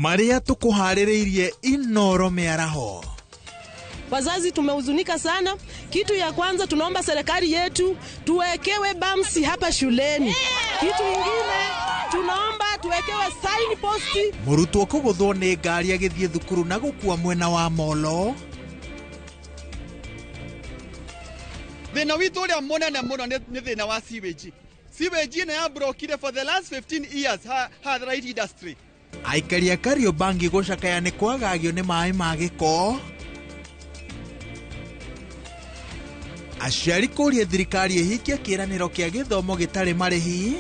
Marĩa tũkũharĩrĩirie Inoro mĩaraho. Wazazi tumehuzunika sana. Kitu ya kwanza tunaomba serikali yetu tuwekewe bamsi hapa shuleni. Kitu ingine tunaomba tuwekewe sign post. Mũrutwo kũgũthwo nĩ ngari agĩthiĩ thukuru na gũkua mwena wa Molo. Thĩna witũ ũrĩa mũnene mũno nĩ thĩna wa sewage. Sewage ĩno ya brokire for the last 15 years ha the right industry. Aikari a Kariobangi gũcakaya nĩ kwagagio nĩ maĩ ma gĩko. Aciari kũria thirikari ĩhingie kĩĩranĩro kĩa gĩthomo gĩtarĩ marĩhi.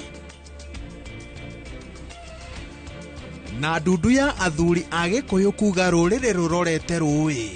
Na ndundu ya athuri a Gĩkũyũ kuga rũrĩrĩ rũrorete rũĩ.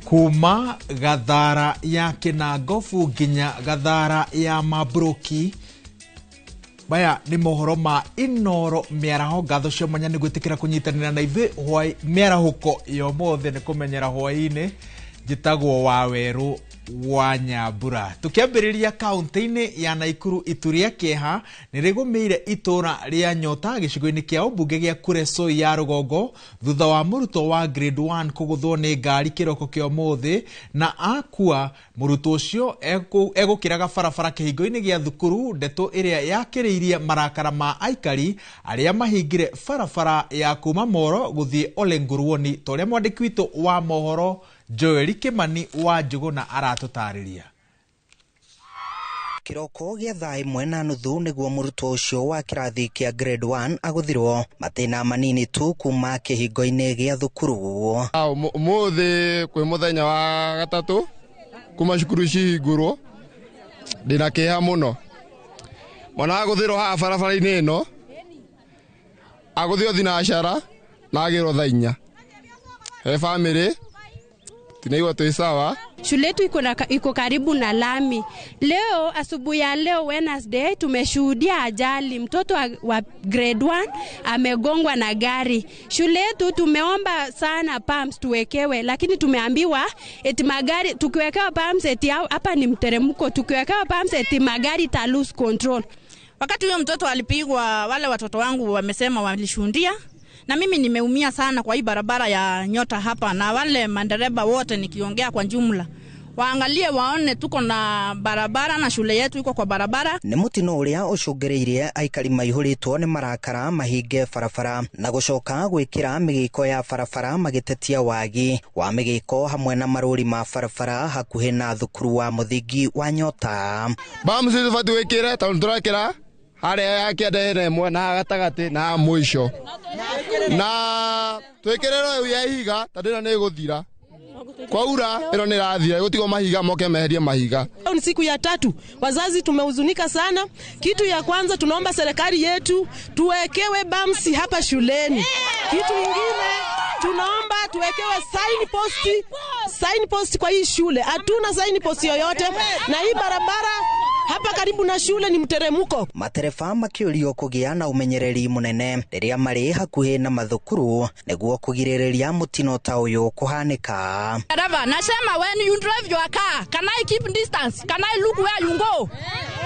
Kuma Gathara ya Kinangofu nginya Gathara ya Mabroki. Maya nĩ mohoro ma Inoro mĩaraho. Ngatho cia mwanya nĩ gwĩtĩkĩra kũnyitanĩra na ithuĩ hwai mĩarahũko ya ũmũthĩ nĩ kũmenyera hwaĩ-inĩ. Njĩtagwo Wawerũ wa Nyambura. Tũkĩambĩrĩria kaunti-inĩ ya Naikuru, itu rĩa kĩeha nĩ rĩgũmĩire itũra rĩa Nyota gĩcigo-inĩ kĩa ũmbunge gĩa Kuresoi ya rũgongo thutha wa mũrutwo wa grade 1 kũgũthwo nĩ ngari kĩroko kĩa ũmũthĩ na akua. Mũrutwo ũcio egũkĩraga barabara kĩhingo-inĩ gĩa thukuru, ndeto ĩrĩa yakĩrĩirie marakara ma aikari arĩa mahingire barabara ya kuma Moro gũthiĩ Ole Nguruoni, ta ũrĩa mwandĩki witũ wa mohoro Joel Kimani wa Njũgũna aratũtarĩria. Kĩroko gĩa thaa 1:30 nĩguo mũrutwo ũcio wa kĩrathi kĩa grade 1 agũthirwo matĩna manini tu kuma kĩhingo-inĩ gĩa thukuru. Ũmũthĩ kwĩ mũthenya wa gatatũ kuma cukuru cihingũrwo, ndĩna kĩeha mũno. Mwana agũthirwo haha barabara-inĩ ĩno, agũthirwo thinacara na agĩrwo thaa 4. He bamĩrĩ tunaigua twĩ sawa. Shule yetu iko karibu na lami. Leo asubuhi ya leo Wednesday tumeshuhudia ajali, mtoto wa grade 1 amegongwa na gari. Shule yetu tumeomba sana pumps tuwekewe, lakini tumeambiwa eti magari tukiwekewa pumps eti hapa ni mteremko, tukiwekewa pumps eti magari ta lose control. Wakati huyo mtoto alipigwa, wale watoto wangu wamesema walishuhudia. Na mimi nimeumia sana kwa hii barabara ya Nyota hapa, na wale madereva wote nikiongea kwa jumla waangalie waone tuko na barabara na shule yetu iko kwa barabara. Nĩ mũtino ũrĩa ũcũngĩrĩirie aikari maihũrĩtwo nĩ marakara mahinge barabara na gũcoka gwĩkĩra mĩgĩko ya barabara magĩtetia wagi wa mĩgĩko hamwe na marũri ma barabara hakuhĩ na thukuru wa mũthingi wa Nyota. Bamsi tũbatiĩ gwĩkĩra tondũ tũrekĩra harĩa ya kĩanda ĩna ĩmwe na gatagatĩ na mũico, na twĩkĩrĩrwo ĩu ya ihiga tondũ ĩno nĩ ĩgũthira kwaura, ĩno nĩ ĩrathira, ĩgũtigwo mahiga moke meherie mahiga. Leo ni siku ya tatu, wazazi tumehuzunika sana. Kitu ya kwanza tunaomba serikali yetu tuwekewe bamsi hapa shuleni. Kitu ingine tunaomba tuwekewe sign post, sign post kwa hii shule. Hatuna sign post yoyote, na hii barabara hapa karibu na shule ni mteremko. Matereba makĩũrio kũgĩa na ũmenyereri mũnene rĩrĩa marĩ hakuhĩ na mathukuru nĩguo kũgirĩrĩria mũtino ta ũyũ kũhanĩka. Dereva, nasema when you drive your car, can I keep distance? Can I look where you go?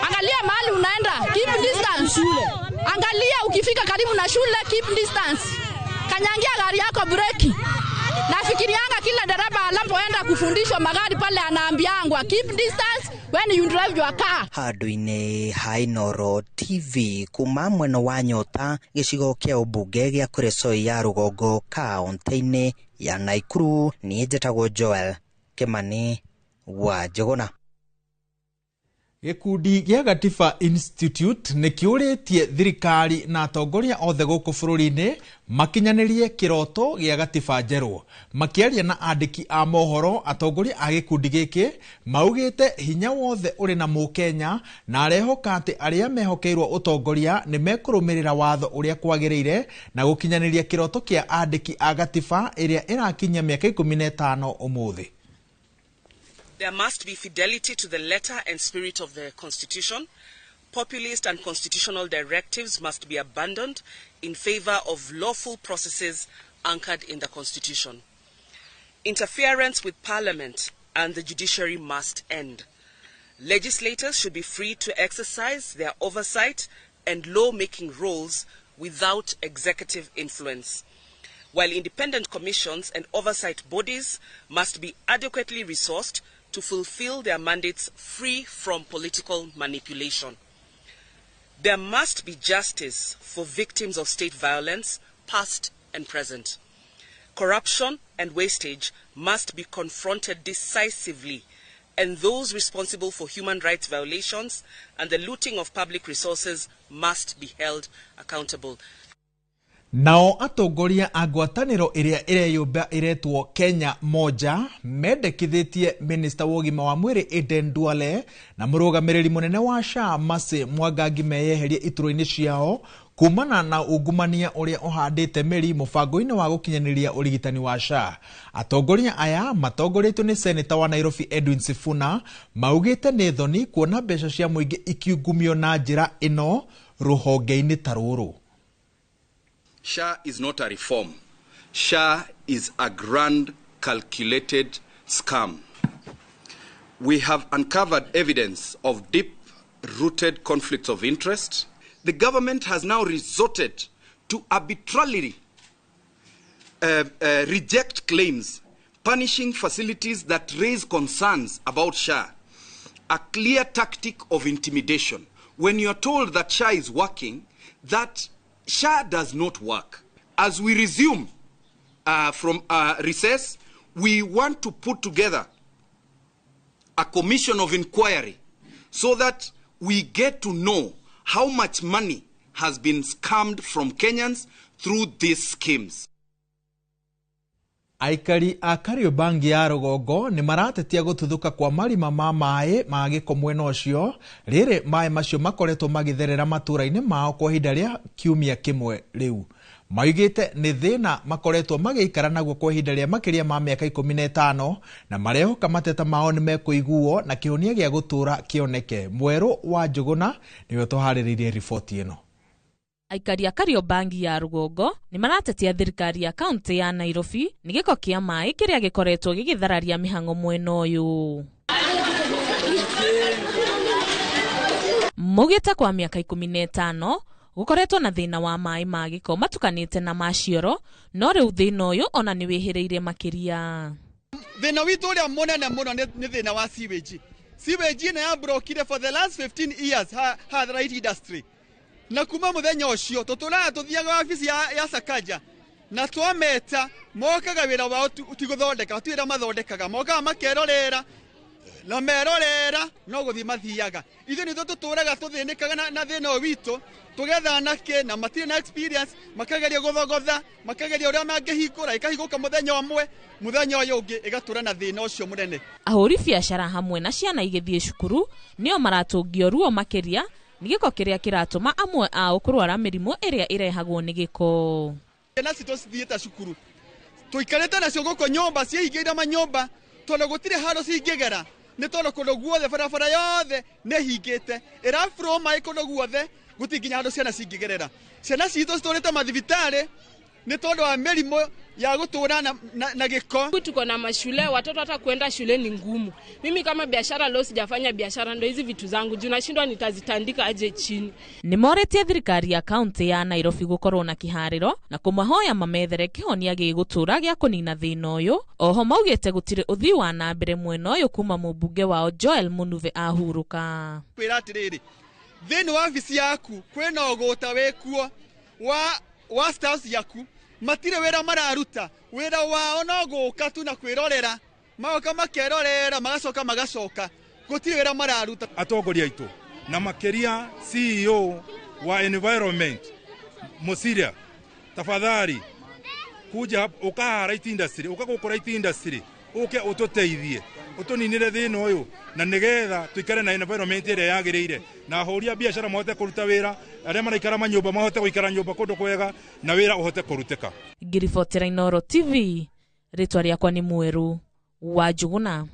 Angalia mahali unaenda, keep distance. Angalia ukifika karibu na shule, keep distance. Kanyangia gari yako breki. Nafikirianga kila dereva anapoenda kufundishwa magari pale anaambiangwa keep distance when you drive your car. Handũ-inĩ ha Inoro TV kuma mwena wa Nyota gĩcigo kĩa ũmbunge gĩa Kuresoi ya rũgongo kaunti-inĩ ya Naikuru, niĩ njĩtagwo Joel Kimani wa Njũgũna. Gĩkundi gĩa Gatiba Institute nĩ kĩũrĩtie thirikari na atongoria othe gũkũ bũrũri-inĩ makinyanĩrie kĩroto gĩa gatiba njerũ. Makĩaria na andĩki a mohoro, atongoria a gĩkundi gĩkĩ maugĩte hinya wothe ũrĩ na mũkenya na arehoka atĩ arĩa mehokeirwo ũtongoria nĩ mekũrũmĩrĩra watho ũrĩa kwagĩrĩire na gũkinyanĩria kĩroto kĩa andĩki a gatiba ĩrĩa ĩrakinyia mĩaka 15 ũmũthĩ. There must be fidelity to the letter and spirit of the Constitution. Populist and constitutional directives must be abandoned in favor of lawful processes anchored in the Constitution. Interference with Parliament and the judiciary must end. Legislators should be free to exercise their oversight and law-making roles without executive influence, while independent commissions and oversight bodies must be adequately resourced to fulfill their mandates free from political manipulation. There must be justice for victims of state violence, past and present. Corruption and wastage must be confronted decisively, and those responsible for human rights violations and the looting of public resources must be held accountable. Nao atongoria a ngwatanĩro ĩrĩa ĩreyũmba ĩretwo Kenya Moja mendekithĩtie minista wa ũgima wa mwĩrĩ Aden Duale na mũrũgamĩrĩri mũnene wa SHA Mercy Mwangangi meyeherie iturwa-inĩ ciao kumana na ungumania ũrĩa ũhandĩte mĩri mũbango-inĩ wa gũkinyanĩria ũrigitani wa SHA. Atongoria aya matongoretio nĩ seneta wa Nairobi Edwin Sifuna maugĩte nĩ thoni kuona mbeca cia mũingĩ ikiungumio na njĩra ĩno rũhonge-inĩ ta rũrũ. SHA is not a reform. SHA is a grand calculated scam. We have uncovered evidence of deep-rooted conflicts of interest. The government has now resorted to arbitrarily reject claims, punishing facilities that raise concerns about SHA. A clear tactic of intimidation. When you are told that SHA is working, that SHA does not work. As we resume from recess, we want to put together a commission of inquiry so that we get to know how much money has been scammed from Kenyans through these schemes. Aikari a Kariobangi ya rũgongo nĩ maratetia gũtuthũka kwa marima ma maĩ ma gĩko mwena ũcio rĩrĩ maĩ macio makoretwo magĩtherera matũũra-inĩ mao kwa ihinda rĩa kiumia kĩmwe rĩu. Maugĩte nĩ thĩna makoretwo magĩikara naguo kwa ihinda rĩa makĩria ma mĩaka 15 na marehoka mateta mao nĩ mekũiguo na kĩhonia gĩa gũtũũra kĩoneke. Mwerũ wa Njũgũna nĩwe tũharĩrĩirie riboti ĩno. Aikari a Kariobangi ya rũgongo nĩ maratetia thirikari ya kaunti ya Nairobi nĩ gĩko kĩa maĩ kĩrĩa gĩkoretwo gĩgĩthararia mĩhang'o mwena ũyũ. Maugĩte kwa mĩaka 15 gũkoretwo na thĩna wa maĩ ma gĩko matukanĩte na macioro, no rĩu thĩna ũyũ ona nĩ wĩhĩrĩire makĩria. Thĩna witũ ũrĩa mũnene mũno nĩ thĩna wa sewage. Sewage ĩno yambrokire for the last 15 years hathara industry. Na kuma muthenya ucio tuturaga tuthiaga wabici ya Sakaja na twameta mokaga wira wao ti guthondeka ti wira mathondekaga mokaga makerorera na merorera no guthii mathiaga. Ithuĩ nithuĩ tuturaga tuthinikaga na thina ũyũ witũ tugetha anake na matirĩ na experience makageria guthogotha makageria uria mangĩhingũra ĩkahingũka muthenya ũmwe muthenya ũyũ ũngĩ ĩgatura na thĩna ũcio mũnene. Ahũri biacara hamwe na ciana igĩthiĩ cukuru nĩo maratũngio ruo makĩria nĩ gĩko kĩrĩa kĩratũma amwe ao kũrwara mĩrimũ ĩrĩa ĩrehagwo nĩ gĩko. Ciana citũ cithiĩte cukuru tũikarĩte nacio gũkũ nyũmba ciĩhingĩire manyũmba tondũ gũtirĩ handũ cingĩgera nĩ tondũ kũndũ guothe barabara yothe nĩ hingĩte ĩraflow maĩ kũndũ guothe gũtirĩ nginya handũ ciana cingĩgerera. Ciana citũ citũrĩte mathibitarĩ nĩ tondũ wa mĩrimũ ya gũtũra na gĩko. Tuko na mashule, watoto hata kuenda shule ni ngumu. Mimi kama biashara leo sijafanya biashara, ndo hizi vitu zangu juu nashindwa nitazitandika aje chini. Nĩ moretie thirikari ya kaunti ya Nairobi gũkorwo na kĩharĩro na kũmahoya mamethere kĩhonia gĩgũtũra gĩa kũnina thĩna ũyũ. Oho maugĩte gũtirĩ ũthii wa na mbere mwena ũyũ kuma mũmbunge wao Joel Munuve ahurũka. Kwĩra atĩrĩrĩ, thĩinĩ wa wabici yaku kwĩna ũgũta wĩkuo wa staff yaku matire wĩra mararuta, wĩra wao no gũka tu na kwĩrorera, magoka makerorera magacoka magacoka. Gutiri wira mararuta. Atongoria aitu na makiria CEO wa environment Mosiria, tafadhali kuja ukaha right industry, uka guku right industry, uke ututeithie utuninire thina uyu na nigetha tuikare na environment iria yagiriire na ahuri a biacara mahote kuruta wira, aria maraikara manyumba mahote guikara nyumba kundu kwega na wira uhote kurutika. Ngiribotera Inooro TV, ritwa riakwa ni Mweru wa Njuguna.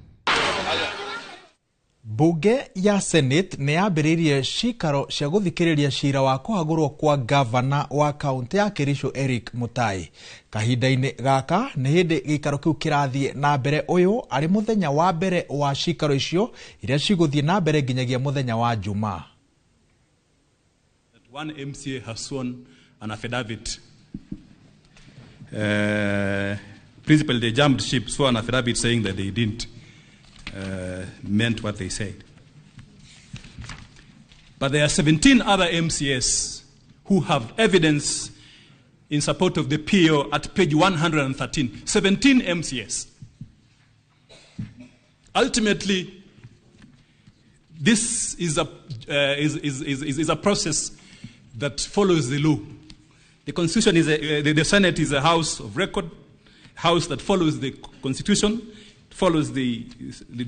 Bunge ya Senate nĩ yambĩrĩirie cikaro cia gũthikĩrĩria cira wa kũhagũrwo kwa gavana wa kaunti ya Kericho Eric Mutai. Kahinda-inĩ gaka nĩ hĩndĩ gĩikaro kĩu kĩrathiĩ na mbere, ũyũ arĩ mũthenya wa mbere wa cikaro icio iria cigũthiĩ na mbere nginyagia mũthenya wa Jumaa. One MCA has sworn an affidavit. Principally, they jumped ship, swore an affidavit saying that they didn't meant what they said. But there are 17 other MCAs who have evidence in support of the PO at page 113. 17 MCAs. Ultimately, this is a process that follows the law. The Constitution is the Senate is a house of record, house that follows the Constitution, follows the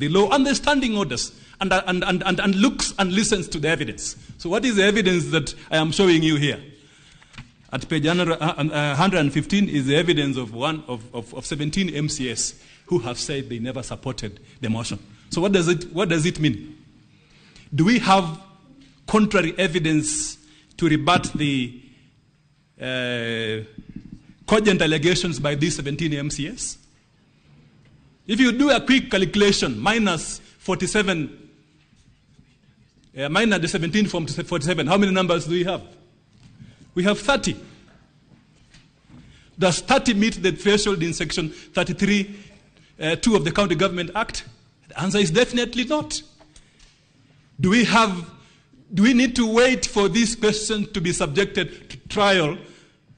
law and the standing orders, and looks and listens to the evidence. So what is the evidence that I am showing you here? At page 115 is the evidence of of 17 MCAs who have said they never supported the motion. So what does it mean? Do we have contrary evidence to rebut the cogent allegations by these 17 MCAs? If you do a quick calculation, minus 47, minus the 17 from 47, how many numbers do we have? We have 30. Does 30 meet the threshold in section 33(2) of the County Government Act? The answer is definitely not. Do we need to wait for this question to be subjected to trial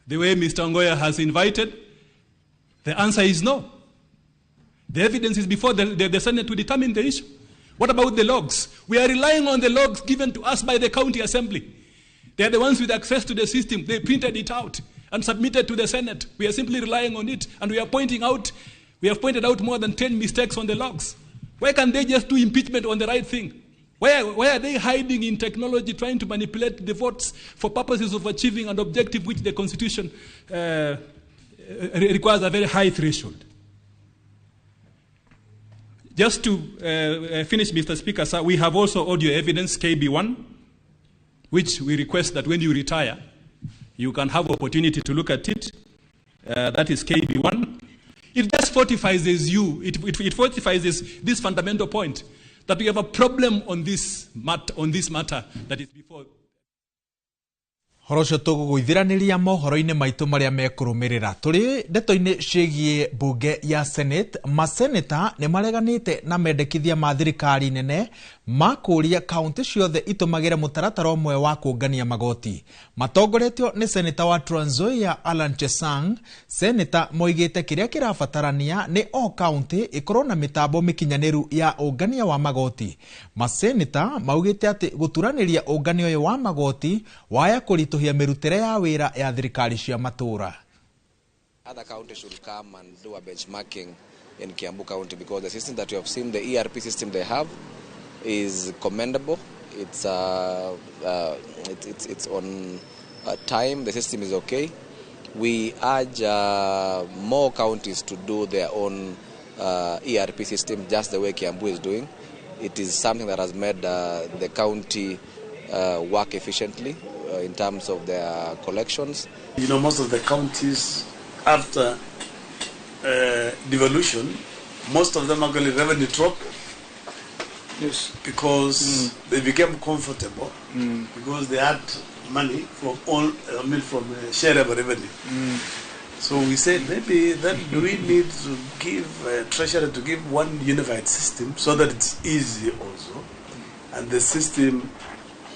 the way Mr. Ngoya has invited? The answer is no. The evidence is before the Senate to determine the issue. What about the logs? We are relying on the logs given to us by the County Assembly. They are the ones with access to the system. They printed it out and submitted to the Senate. We are simply relying on it, and we are pointing out, we have pointed out more than 10 mistakes on the logs. Why can't they just do impeachment on the right thing? Why are they hiding in technology, trying to manipulate the votes for purposes of achieving an objective which the Constitution requires a very high threshold? Just to finish, Mr. Speaker, sir, we have also audio evidence, KB1, which we request that when you retire, you can have opportunity to look at it. That is KB1. It just fortifies you. It fortifies this fundamental point that we have a problem on this matter that is before. Horo ũcio tũgũgũithiranĩria mohoro-inĩ maitũ marĩa mekũrũmĩrĩra. Tũrĩ ndeto-inĩ ciĩgiĩ mbunge ya Senate, maseneta nĩ mareganĩte na mendekithia ma thirikari nene ma kũũria kaunti ciothe itũmagĩre mũtaratara ũmwe wa kũngania magoti. Matongoretio nĩ seneta wa Trans Nzoia Alan Chesang, seneta moigĩte kĩrĩa kĩrabatarania nĩ o kaunti ĩkorwo na mĩtambo mĩkinyanĩru ya ũngania wa magoti. Maseneta maugĩte atĩ gũturanĩria ũngania ũyũ wa magoti waya kũritũhia mĩrutĩre ya wĩra ya thirikari cia matũra. Other counties should come and do a benchmarking in Kiambu County, because the system that you have seen, the ERP system they have, is commendable. It's on time. The system is okay. We urge more counties to do their own ERP system, just the way Kiambu is doing. It is something that has made the county work efficiently in terms of their collections. You know, most of the counties after devolution, most of them actually revenue drop. Yes. Because they became comfortable because they had money from all, I mean, from shareable revenue. So we said maybe then do we need to give Treasury to give one unified system so that it's easy also, and the system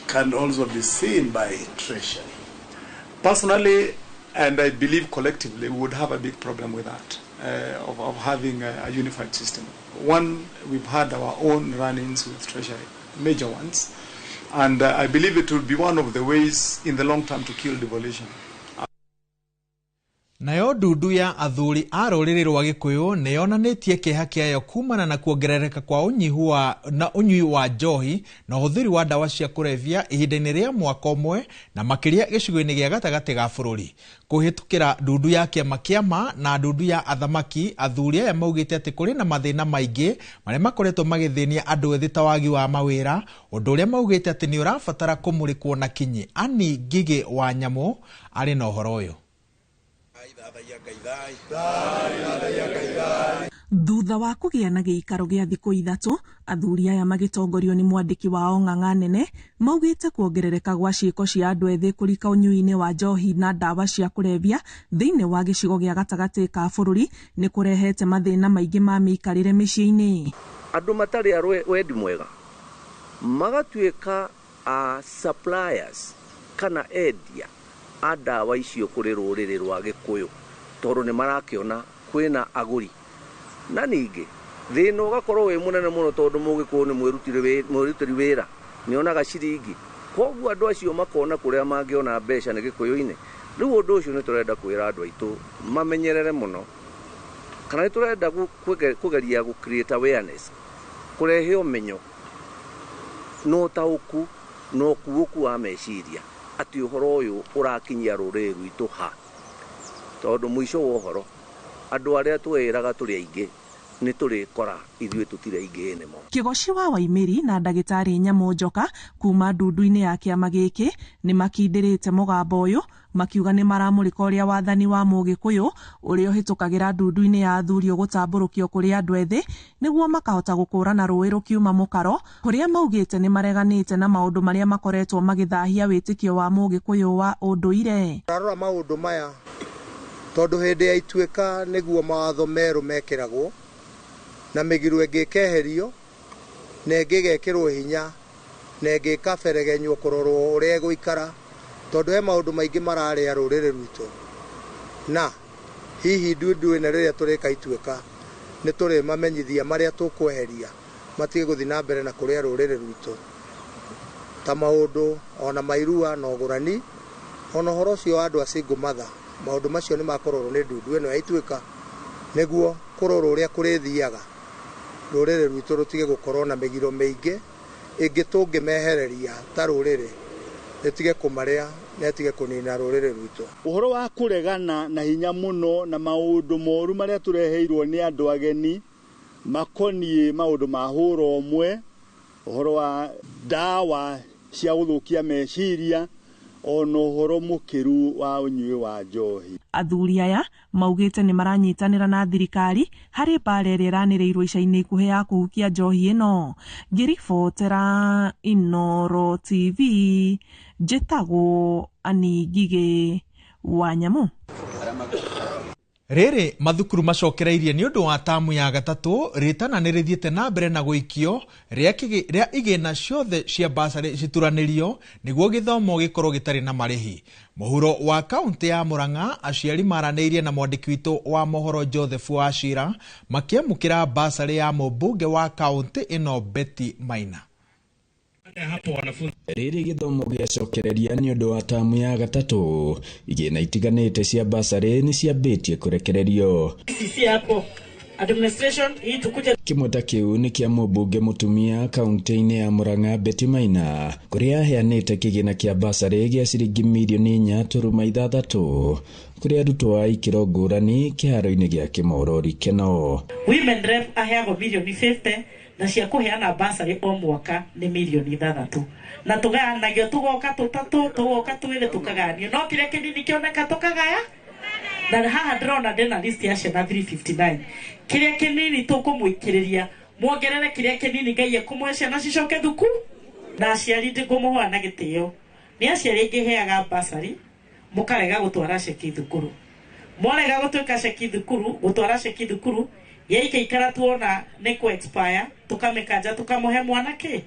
can also be seen by Treasury. Personally, And I believe collectively we would have a big problem with that, of having a unified system. One, we've had our own run-ins with Treasury, major ones, and I believe it will be one of the ways in the long term to kill devolution. Nayo ndundu ya athuri a rũrĩrĩ rwa Gĩkũyũ nĩ yonanĩtie kĩeha kĩayo kumana na kuongerereka kwa ũnyihu wa na ũnyui wa njohi na ũhũthĩri wa ndawa cia kũrebia ihinda-inĩ rĩa mwaka ũmwe na makĩria gĩcigo-inĩ gĩa gatagatĩ ga bũrũri. Kũhĩtũkĩra ndundu ya kĩama kĩama na ndundu ya athamaki, athuri aya maugĩte atĩ kũrĩ na mathĩna maingĩ marĩa makoretwo magĩthĩnia andũ ethĩ ta wagi wa mawĩra, ũndũ ũrĩa maugĩte atĩ nĩ ũrabatara kũmũrĩkwo na kinyi. Ani Ngigĩ wa Nyamũ arĩ na ũhoro ũyũ. Thutha wa kũgĩa na gĩikaro gĩa thikũ 3, athuri aya magĩtongorio nĩ mwandĩki wao Ng'ang'a Nene maugĩte kuongerereka gwa ciĩko cia andũ ethĩ kũrika ũnyui-inĩ wa njohi na ndawa cia kũrebia thĩinĩ wa gĩcigo gĩa gatagatĩ ka bũrũri nĩ kũrehete mathĩna maingĩ ma mĩikarĩre mĩciĩ-inĩ. Andũ matarĩ a wendi mwega magatuĩka a suppliers kana endia a ndawa icio kũrĩ rũrĩrĩ rwa Gĩkũyũ tondũ nĩ marakĩona kwĩna agũri. Na ningĩ thĩna ũgakorwo wĩ mũnene mũno tondũ mũgĩkũyũ nĩ mwĩrutĩri wĩra nĩonaga ciringi, koguo andũ acio makona kũrĩa mangĩona mbeca nĩ Gĩkũyũ-inĩ. Rĩu ũndũ ũcio nĩ tũrenda kwĩra andũ aitũ mamenyerere mũno, kana nĩ tũrenda kũgeria gũ create awareness, kũrehe ũmenyo na ũtaũku na ũkuũku wa meciria atĩ ũhoro ũyũ ũrakinyia rũrĩrĩ rwitũ ha, tondũ mũico wa ũhoro andũ arĩa twĩraga tũrĩ aingĩ nĩ tũrĩkora ithuĩ tũtirĩ aingĩ nĩmo. Kĩgoci wa Waimĩri na ndagĩtarĩ Nyamũ Njoka kuma ndundu-inĩ ya kĩama gĩkĩ nĩ makindĩrĩte mũgambo ũyũ makiuga nĩ maramũrĩka ũrĩa wathani wa mũgĩkũyũ ũrĩa ũhĩtũkagĩra ndundu-inĩ ya athuri ũgũtambũrũkio kũrĩ andũ ethĩ nĩguo makahota gũkũrana rũĩ rũkiuma mũkaro, kũrĩa maugĩte nĩ mareganĩte na maũndũ marĩa makoretwo magĩthahia wĩtĩkio wa mũgĩkũyũ wa ũndũire. Rarora maũndũ maya tondũ hĩndĩ ya ituĩka nĩguo mawatho merũ mekĩragwo na mĩgiro ĩngĩ ĩkeherio na ĩngĩ ĩgekĩrwo hinya na ĩngĩ ĩkaberegenywo kũrorwo ũrĩa ĩgũikara, tondũ he maũndũ maingĩ mararĩa rũrĩrĩ rwitũ. Na hihi ndundu ĩno rĩrĩa tũrĩka ituĩka nĩ tũrĩmamenyithia marĩa tũkweheria matige gũthiĩ na mbere na kũrĩa rũrĩrĩ rwitũ, ta maũndũ ona mairua na ũgũrani ona ũhoro ũcio wa andũ a single mother. Maũndũ macio nĩ makũrorwo nĩ ndundu ĩno ya ituĩka nĩguo kũrorwo ũrĩa kũrĩthiaga rũrĩrĩ rwitũ rũtige gũkorwo na mĩgiro mĩingĩ ĩngĩ tũngĩmehereria ta rũrĩrĩ ĩtige kũmarĩa na ĩtige kũnina rũrĩrĩ rwitũ. Ũhoro wa kũregana na hinya mũno na maũndũ moru marĩa tũreheirwo nĩ andũ ageni makoniĩ maũndũ ma hũra ũmwe, ũhoro wa ndawa cia gũthũkia meciria ona ũhoro mũkĩru wa ũnyui wa njohi. Athuri aya maugĩte nĩ maranyitanĩra na thirikari harĩ mbara ĩrĩa ĩranĩrĩirwo ica-inĩ ikuhĩ ya kũhukia njohi ĩno. Ngĩribotera Inooro TV, njĩtagwo Ani Ngigĩ wa Nyamũ. Rĩrĩ mathukuru macokereirie nĩ ũndũ wa tamu ya gatatũ, rĩtana nĩ rĩthiĩte na mbere na gũikio rĩa igĩna ciothe cia basarĩ cituranĩrio nĩguo gĩthomo gĩkorwo gĩtarĩ na marĩhi. Mũhuro wa kaũntĩ ya Murang'a, aciari maranĩirie na mwandĩki witũ wa mohoro Joseph Wachira makĩamũkĩra basarĩ ya mũmbunge wa kaũntĩ ĩno Betty Maina. Rĩrĩ gĩthomo gĩacokereria nĩ ũndũ wa tamu ya gatatũ, igĩna itiganĩte cia basarĩ nĩ ciambĩtie kũrekererio. Kĩmwe ta kĩu nĩ kĩa mũmbunge mũtumia kaũntĩ-inĩ ya Murang'a Betty Maina, kũrĩa aheanĩte kĩgĩna kĩa basarĩ gĩa ciringi mirioni 4.6 kũrĩ arutwo a ikĩro ngũrani kĩharo-inĩ gĩa Kĩmorori Keno. Women rep aheagwo mirioni 50 na cia kũheana basarĩ o mwaka nĩ mirioni 6, na tũgayanagio tũgoka tũtatũ tũgoka twĩrĩ tũkagayanio, no kĩrĩa kĩnini kĩoneka tũkagaya. Na haha ndĩrona ndĩna list ya ciana 359, kĩrĩa kĩnini tũkũmũikĩrĩria muongerere kĩrĩa kĩnini Ngai ekũmũhe ciana cicoke thukuru. Na aciari ndĩngũmũhoya na gĩtĩo, nĩ aciari aingĩ heaga basarĩ mũkarega gũtwara ceki thukuru. Mwarega gũtuĩka ceki thukuru, gũtwara ceki thukuru, yaikaikara tuona nĩ kũ expire, tũkamĩkanja tũkamũhe mwana kĩ.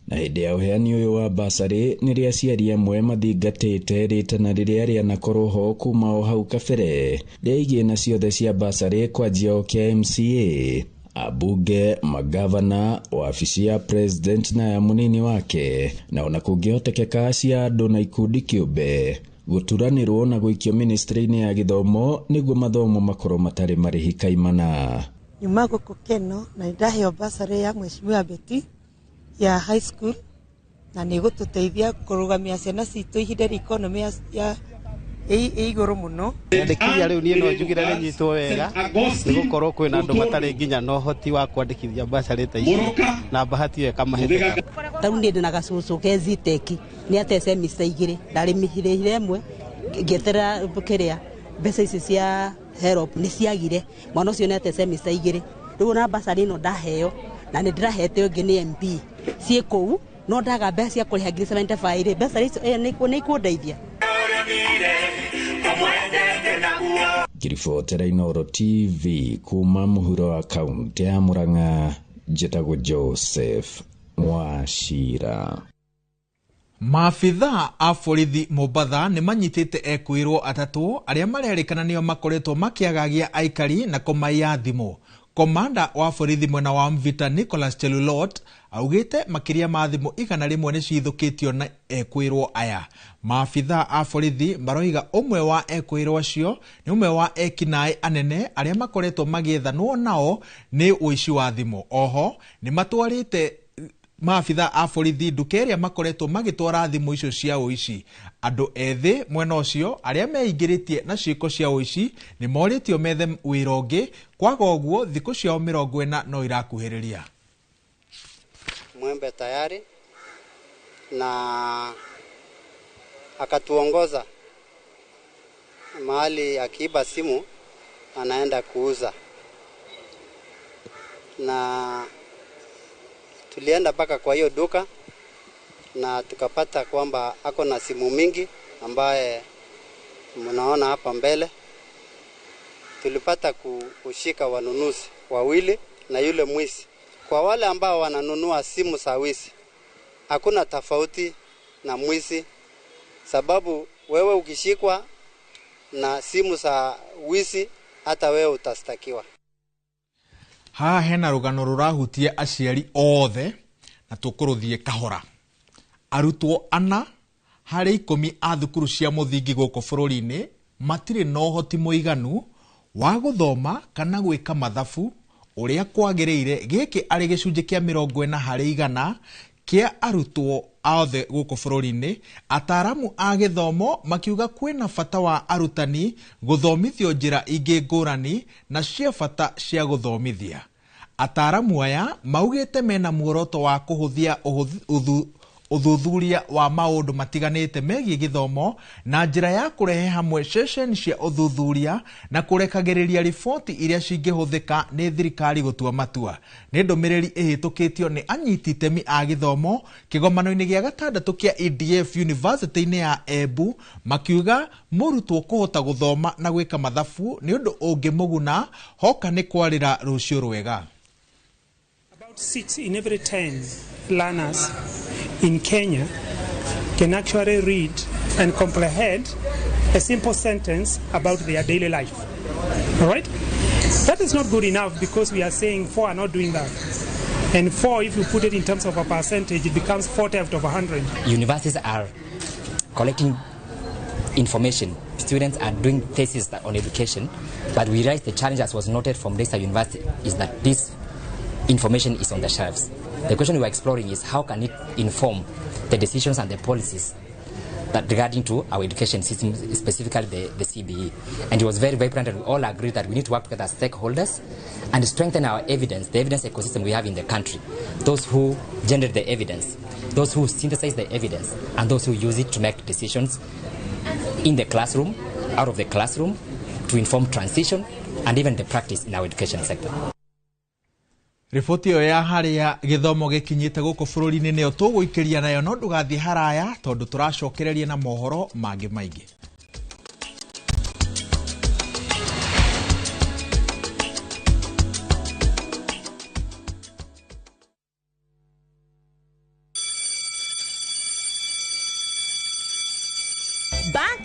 Na hĩndĩ ya ũheani ũyũ wa basarĩ nĩrĩ aciari amwe mathingatĩte rĩtana rĩrĩa rĩanakorwo ho kuma o hau kabere rĩa igĩna ciothe cia basarĩ kwanjia o kĩa MCA, abunge, magavana, wabici ya president na ya mũnini wake, na ona kũngĩhotekeka cia andũ na ikundi kĩũmbe gũturanĩrwo na gũikio ministry-inĩ ya gĩthomo nĩguo mathomo makorwo matarĩ marĩhi kaimana. Nyuma gũkũ Keno na nĩndaheo basarĩ ya Mheshimiwa Betty ya high school na nĩ gũtũteithia kũrũgamia ciana citũ ihinda rĩa economy ya igũrũ mũno. Nyandĩkithia rĩu niĩ no njugire rĩnyitwo wega nĩ gũkorwo kwĩna andũ matarĩ nginya na ũhoti wa kwandĩkithia basarĩ ta icio na bahati ĩyo ĩkamahĩtũka. Tarĩu niĩ ndĩna gacũcũ ke Zetech nĩ ate semester igĩrĩ ndarĩmĩrĩhire ĩmwe ngĩeterera kĩrĩa mbeca ici cia HELB nĩ ciagire mwana ũcio nĩ ate semester igĩrĩ rĩu ona basarĩ ĩno ndaheo na nĩ ndĩrahete ũngĩ nĩ MP ciĩ kũu no ndaga mbeca cia kũrĩha 75 mbeca icio nĩ ikũndeithia. Ngĩribotera Inooro TV kuma mũhuro wa kaunti ya Murang'a, njĩtagwo Joseph Wachira. Maabithaa a borithi Mombatha nĩ manyitĩte ekuĩrwo atatũ arĩa marerĩkana nĩo makoretwo makĩagagia aikari na kũmaiya thimũ. Komanda wa borithi mwena wa Mvita Nicholas Chelulot augĩte makĩria ma thimũ 100 nĩ cithũkĩtio na ekuĩrwo aya. Maabithaa a borithi maroiga ũmwe wa ekuĩrwo acio nĩ ũmwe wa ekinaĩ anene arĩa makoretwo magĩethanwo nao nĩ ũici wa thimũ. Oho nĩ matwarĩte maabithaa a borithi nduka ĩrĩa makoretwo magĩtwara thimũ icio cia ũici. Andũ ethĩ mwena ũcio arĩa meingĩrĩtie na ciĩko cia ũici nĩ morĩtio methe wĩra ũngĩ, kwaga ũguo thikũ ciao 40 no irakuhĩrĩria. Mwembe tayari na akatuongoza mahali akiiba simu anaenda kuuza, na tulienda mpaka kwa hiyo duka na tukapata kwamba ako na simu mingi ambaye mnaona hapa mbele. Tulipata kushika wanunuzi wawili na yule mwizi. Kwa wale ambao wananunua simu za wizi, hakuna tofauti na mwizi, sababu wewe ukishikwa na simu za wizi hata wewe utastakiwa. Haha hena rũgano rũrahutia aciari othe na tũkũrũthiĩ kahora. Arutwo 4 harĩ 10 a thukuru cia mũthingi gũkũ bũrũri-inĩ matirĩ na ũhoti mũiganu wa gũthoma kana gwĩka mathabu ũrĩa kwagĩrĩire. Gĩkĩ arĩ gĩcunjĩ kĩa 40 harĩ 100 kĩa arutwo othe gũkũ bũrũri-inĩ. Ataaramu a gĩthomo makiuga kwĩna bata wa arutani gũthomithio njĩra ingĩ ngũrani na cia bata cia gũthomithia. Ataaramu aya maugĩte mena muoroto wa kũhũthia ũthuthuria wa maũndũ matiganĩte megiĩ gĩthomo na njĩra ya kũrehe hamwe ceceni cia ũthuthuria na kũrekagĩrĩria riboti iria cingĩhũthĩka nĩ thirikari gũtua matua. Nĩ ndũmĩrĩri ĩhĩtũkĩtio nĩ anyiti itemi a gĩthomo kĩgomano-inĩ gĩa gatandatũ kĩa EDF University-inĩ ya Embu, makiuga mũrutwo kũhota gũthoma na gwĩka mathabu nĩ ũndũ ũngĩmũguna hoka nĩ kwarĩra rũciũ rwega. About 6 in every 10 learners in Kenya can actually read and comprehend a simple sentence about their daily life. All right? That is not good enough, because we are saying 4 are not doing that. And 4, if you put it in terms of a percentage, it becomes 40 out of 100. Universities are collecting information. Students are doing theses on education, but we realize the challenge, as was noted from Leicester University, is that this information is on the shelves. The question we are exploring is how can it inform the decisions and the policies that regarding to our education system, specifically the CBE. And it was very vibrant, and we all agreed that we need to work together as stakeholders and strengthen our evidence, the evidence ecosystem we have in the country. Those who generate the evidence, those who synthesize the evidence, and those who use it to make decisions in the classroom, out of the classroom, to inform transition and even the practice in our education sector. Riboti ĩyo ya harĩa gĩthomo gĩkinyĩte gũkũ bũrũri-inĩ nĩyo tũgũikĩria nayo, no ndũgathiĩ haraya tondũ tũracokereria na mohoro mangĩ maingĩ.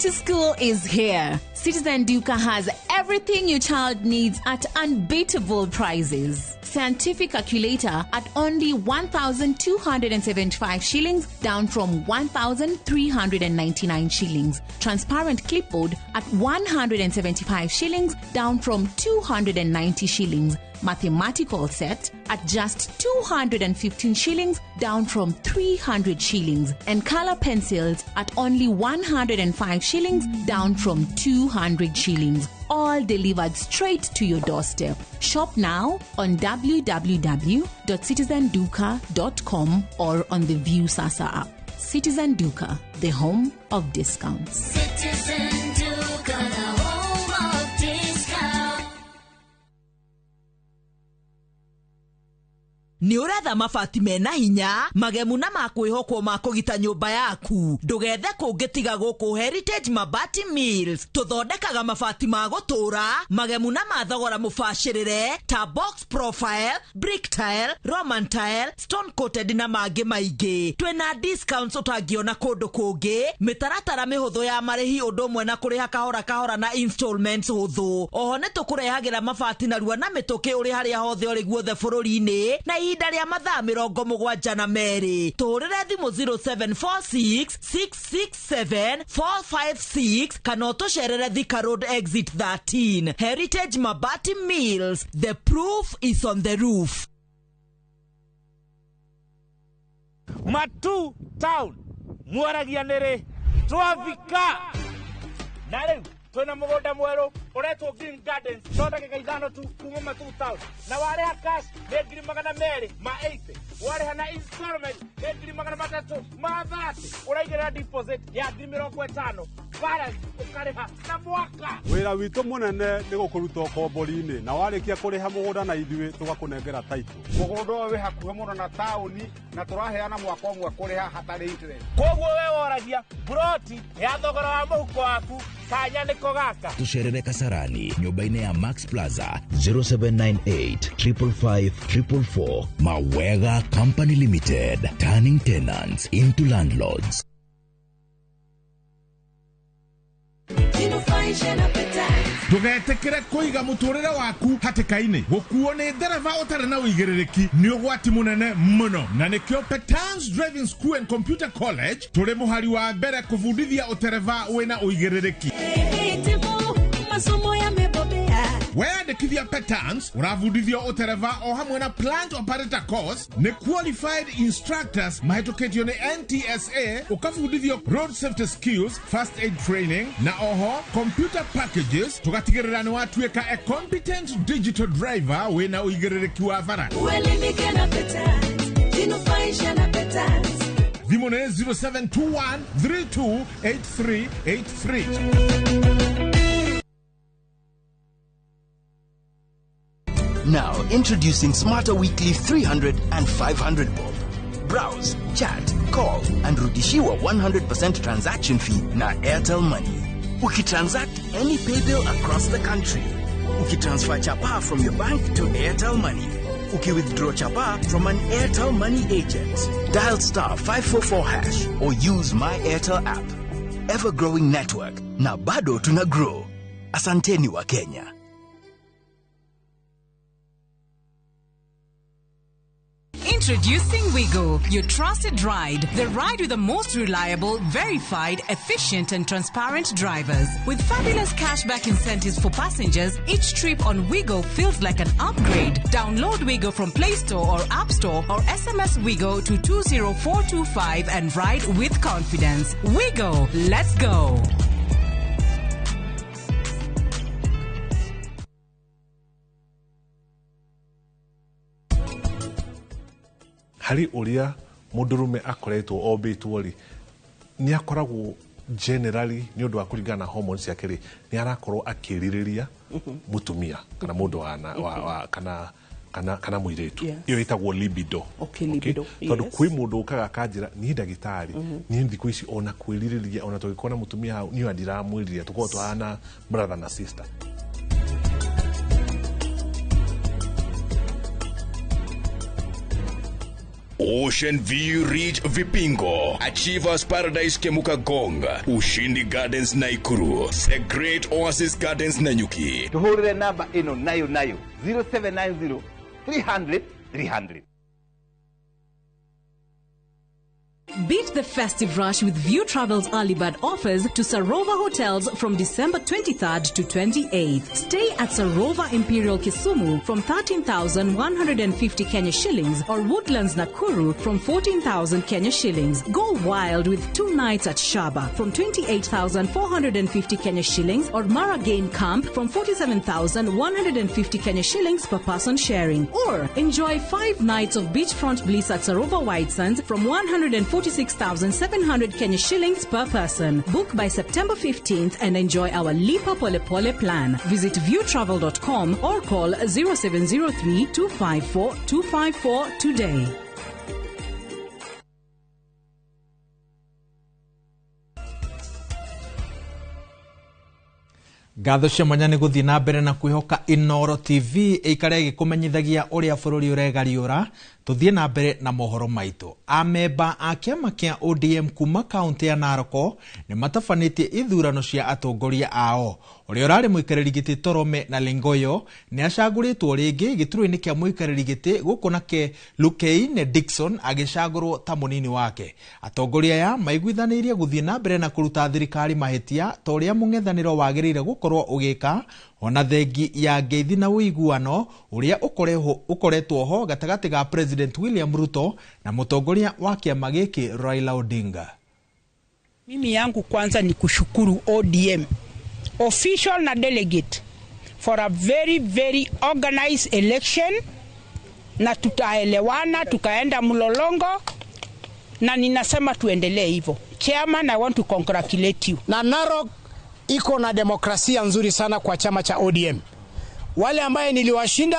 to school is here. Citizen Duka has everything your child needs at unbeatable prices. Scientific calculator at only 1,275 shillings, down from 1,399 shillings. Transparent clipboard at 175 shillings, down from 290 shillings. Mathematical set at just 215 shillings, down from 300 shillings. And color pencils at only 105 shillings, down from 200 shillings. All delivered straight to your doorstep. Shop now on www.citizenduka.com or on the Viusasa app. Citizen Duka, the home of discounts. Citizen Duka, the home of discounts. Nĩ ũretha mabati mena hinya, magemu na makwĩhokwo ma kũgita nyũmba yaku? Ndũgethe kũngĩ tiga gũkũ Heritage Mabati Mills. Tũthondekaga mabati ma gũtũũra, magemu na ma thogora mũbacĩrĩre, ta box profile, brick tile, roman tile, stone coated na mangĩ maingĩ. Twĩna discounts ũtangĩona kũndũ kũngĩ, mĩtaratara mĩhũthũ ya marĩhi, ũndũ ũmwe na kũrĩha kahora kahora na installments hũthũ. Oho nĩ tũkũrehagĩra mabati narua na mĩtũkĩ ũrĩ harĩa hothe ũrĩ guothe bũrũri-inĩ na ihinda rĩa mathaa 72. Tũhũrĩre thimũ 0746 667 456 kana ũtũcerere Thika Road exit 13. Heritage Mabati Mills, the proof is on the roof. Matu Town mwaragia nĩrĩ twavika na rĩu twĩna mũgũnda mwerũ ũretwo Green Gardens, no ndagĩka 5 tu kuma Matu Town, na warĩha cash nĩ 280,000, warĩha na installment nĩ 330,000, ũraigĩrĩra deposit ya 50,000, balance ũkarĩha na mwaka. Wĩra witũ mũnene nĩ gũkũruta ũkombori-inĩ, na warĩkia kũrĩha mũgũnda na ithuĩ tũgakũnengera title. Mũgũnda ũyũ wĩ hakuhĩ mũno na taũni na tũraheana mwaka ũmwe kũrĩha hatarĩ interest. Koguo we woragia buroti ya thogora wa mũhuko waku kanya nĩko gaka. Tucerere Kasarani nyũmba-inĩ ya Max Plaza, 0798 555 444. Mawega Company Limited, turning tenants into landlords. Ndũgetĩkĩre kũiga mũtũrĩre waku hatĩka-inĩ. Gũkuo nĩ ndereba ũtarĩ na ũigĩrĩrĩki nĩ ũgwati mũnene mũno, na nĩkĩo Petans Driving School and Computer College tũrĩ mũhari wa mbere kũbundithia ũtereba wĩna ũigĩrĩrĩki. Masomo yamebobea. Weyandĩkithia Petans ũrabundithio ũtereba o hamwe na plant operator course nĩ qualified instructors mahĩtũkĩtio nĩ NTSA, ũkabundithio road safety skills, first aid training na oho computer packages, tũgatigĩrĩra nĩ watuĩka a competent digital driver wĩna ũigĩrĩrĩki wa bara. Uelimike na Petans, jinufaishe na Petans. Thimũ nĩ 0721 328383. Now, introducing Smarter Weekly 300 and 500 bob. Browse, chat, call, and rudishiwa 100% transaction fee na Airtel Money. Ukitransact any pay bill across the country. Ukitransfer chapa from your bank to Airtel Money. Ukiwithdraw chapa from an Airtel Money agent. Dial star 544 hash or use My Airtel app. Ever-growing network. Na bado tuna grow. Asanteni wa Kenya. Introducing Wigo, your trusted ride. The ride with the most reliable, verified, efficient and transparent drivers. With fabulous cashback incentives for passengers, each trip on Wigo feels like an upgrade. Download Wigo from Play Store or App Store or SMS Wigo to 20425 and ride with confidence. Wigo, let's go. Harĩ ũrĩa mũndũrũme akoretwo ombĩtwo rĩ, nĩ akoragwo generally nĩ ũndũ wa kũringana na hormones ciake rĩ, nĩ arakorwo akĩrirĩria mũtumia kana mũndũ wa kana mũirĩtu. Ĩyo ĩtagwo libido. Okay, libido. Tondũ kwĩ mũndũ ũkaga akanjĩra niĩ ndagĩtarĩ, niĩ thikũ ici ona kwĩrirĩria, ona tũgĩkorwo na mũtumia hau niĩ ndiramwĩrirĩria, tũkorwo tũhana brother na sister. Ocean View Ridge Vipingo, Achievers Paradise Kemuka Gong, Ushindi Gardens Naikuru, The Great Oasis Gardens Nanyuki. Tuhurire namba ino nayo nayo 0790 300 300. Beat the festive rush with View Travel's early bird offers to Sarova Hotels from December 23rd to 28th. Stay at Sarova Imperial Kisumu from 13,150 Kenya shillings or Woodlands Nakuru from 14,000 Kenya shillings. Go wild with 2 nights at Shaba from 28,450 Kenya shillings or Mara Game Camp from 47,150 Kenya shillings per person sharing. Or enjoy 5 nights of beachfront bliss at Sarova White Sands from 146,700 Kenya shillings per person. Book by September 15th and enjoy our Lipa Pole Pole plan. Visit viewtravel.com or call 0703 254 254 today. Ngatho cia mwanya nĩ gũthiĩ na mbere na kwĩhoka Inooro TV ĩikare ĩgĩkũmenyithagia ũrĩa bũrũri ũregariũra. Tũthiĩ na mbere na mohoro maitũ. Amemba a kĩama kĩa ODM kuma kaũntĩ ya Narok nĩ matabanĩtie ithurano cia atongoria ao. Ũrĩa ũrarĩ mũikarĩri gĩtĩ Torome na Lengoyo nĩ acagũrĩtwo rĩngĩ gĩturwa-inĩ kĩa mũikarĩri gĩtĩ gũkũ nake Lukeine Dickson agĩcagũrwo ta mũnini wake. Atongoria aya maiguithanĩirie gũthiĩ na mbere na kũruta thirikari mahĩtia ta ũrĩa mũng'ethanĩro wagĩrĩire gũkorwo ũgĩka, ona thengi ya ngeithi na ũiguano ũrĩa ũkoretwo ho gatagatĩ ga President William Ruto na mũtongoria wa kĩama gĩkĩ Raila Odinga. Mimi yangu kwanza ni kushukuru ODM official na delegate for a very very organized election, na tutaelewana tukaenda mlolongo, na ninasema tuendelee hivyo. Chairman, I want to congratulate you. Na Narok iko na demokrasia nzuri sana kwa chama cha ODM. Wale ambaye niliwashinda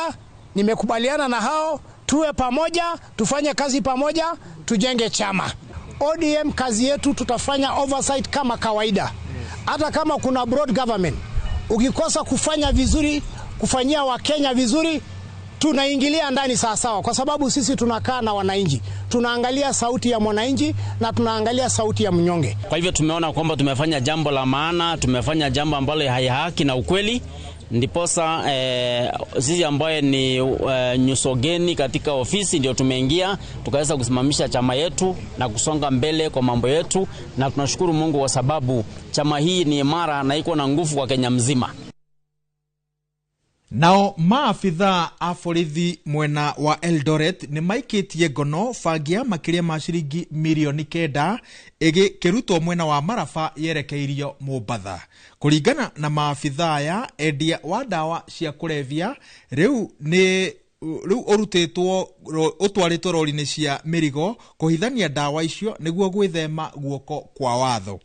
nimekubaliana na hao, tuwe pamoja, tufanye kazi pamoja, tujenge chama. ODM kazi yetu tutafanya oversight kama kawaida. Hata kama kuna broad government, ukikosa kufanya vizuri, kufanyia Wakenya vizuri, tunaingilia ndani sawa sawa, kwa sababu sisi tunakaa na wananchi. Tunaangalia sauti ya mwananchi na tunaangalia sauti ya mnyonge. Kwa hivyo tumeona kwamba tumefanya jambo la maana, tumefanya jambo ambalo haihaki na ukweli. Ndiposa sisi ambaye ni nyusogeni katika ofisi ndio tumeingia tukaweza kusimamisha chama yetu na kusonga mbele kwa mambo yetu, na tunashukuru Mungu kwa sababu chama hii ni imara na iko na nguvu kwa Kenya mzima. Nao maabithaa a borithi mwena wa Eldoret nĩ maikĩtie ngono bangi ya makĩria ma ciringi mirioni 9 ĩgĩkĩrutwo mwena wa Maraba yerekeirio Mombatha. Kũringana na maabithaa aya, endia wa ndawa cia kũrebia rĩu nĩ rĩu ũrutĩtwo ũtwarĩtwo rori-inĩ cia mĩrigo kũhithania ndawa icio nĩguo gwĩthema guoko kwa watho.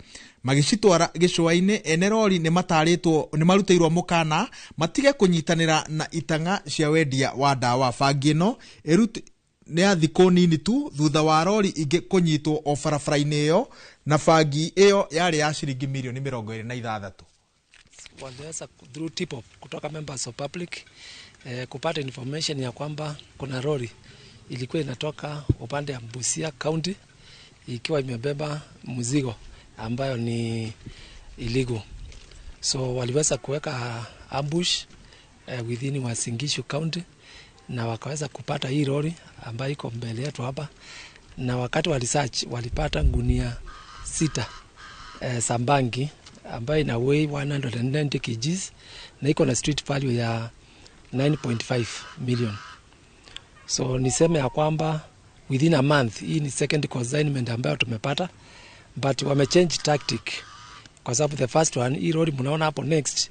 Magĩcitwara gĩcũa-inĩ, ene rori nĩ matarĩtwo nĩ marutĩirwo mũkana matige kũnyitanĩra na itang'a cia wendia wa ndawa. Bangi ĩno nĩ ya thikũ nini tu thutha wa rori ingĩ kũnyitwo o barabara-inĩ ĩyo, na bangi ĩyo yarĩ ya ciringi mirioni 26. Waliweza through tip off kutoka members of public kupata information ya kwamba kuna lori ilikuwa inatoka upande ya Busia County ikiwa imebeba mzigo ambayo ni illegal. So waliweza kuweka ambush within Uasin Gishu County na wakaweza kupata hii lori ambayo iko mbele yetu hapa, na wakati wa research walipata gunia 6 sambangi ambayo ina weigh 190 kg na iko na street value ya 9.5 million. So niseme ya kwamba within a month hii ni second consignment ambayo tumepata, but wamechange tactic kwa sababu the first one hii lori mnaona hapo next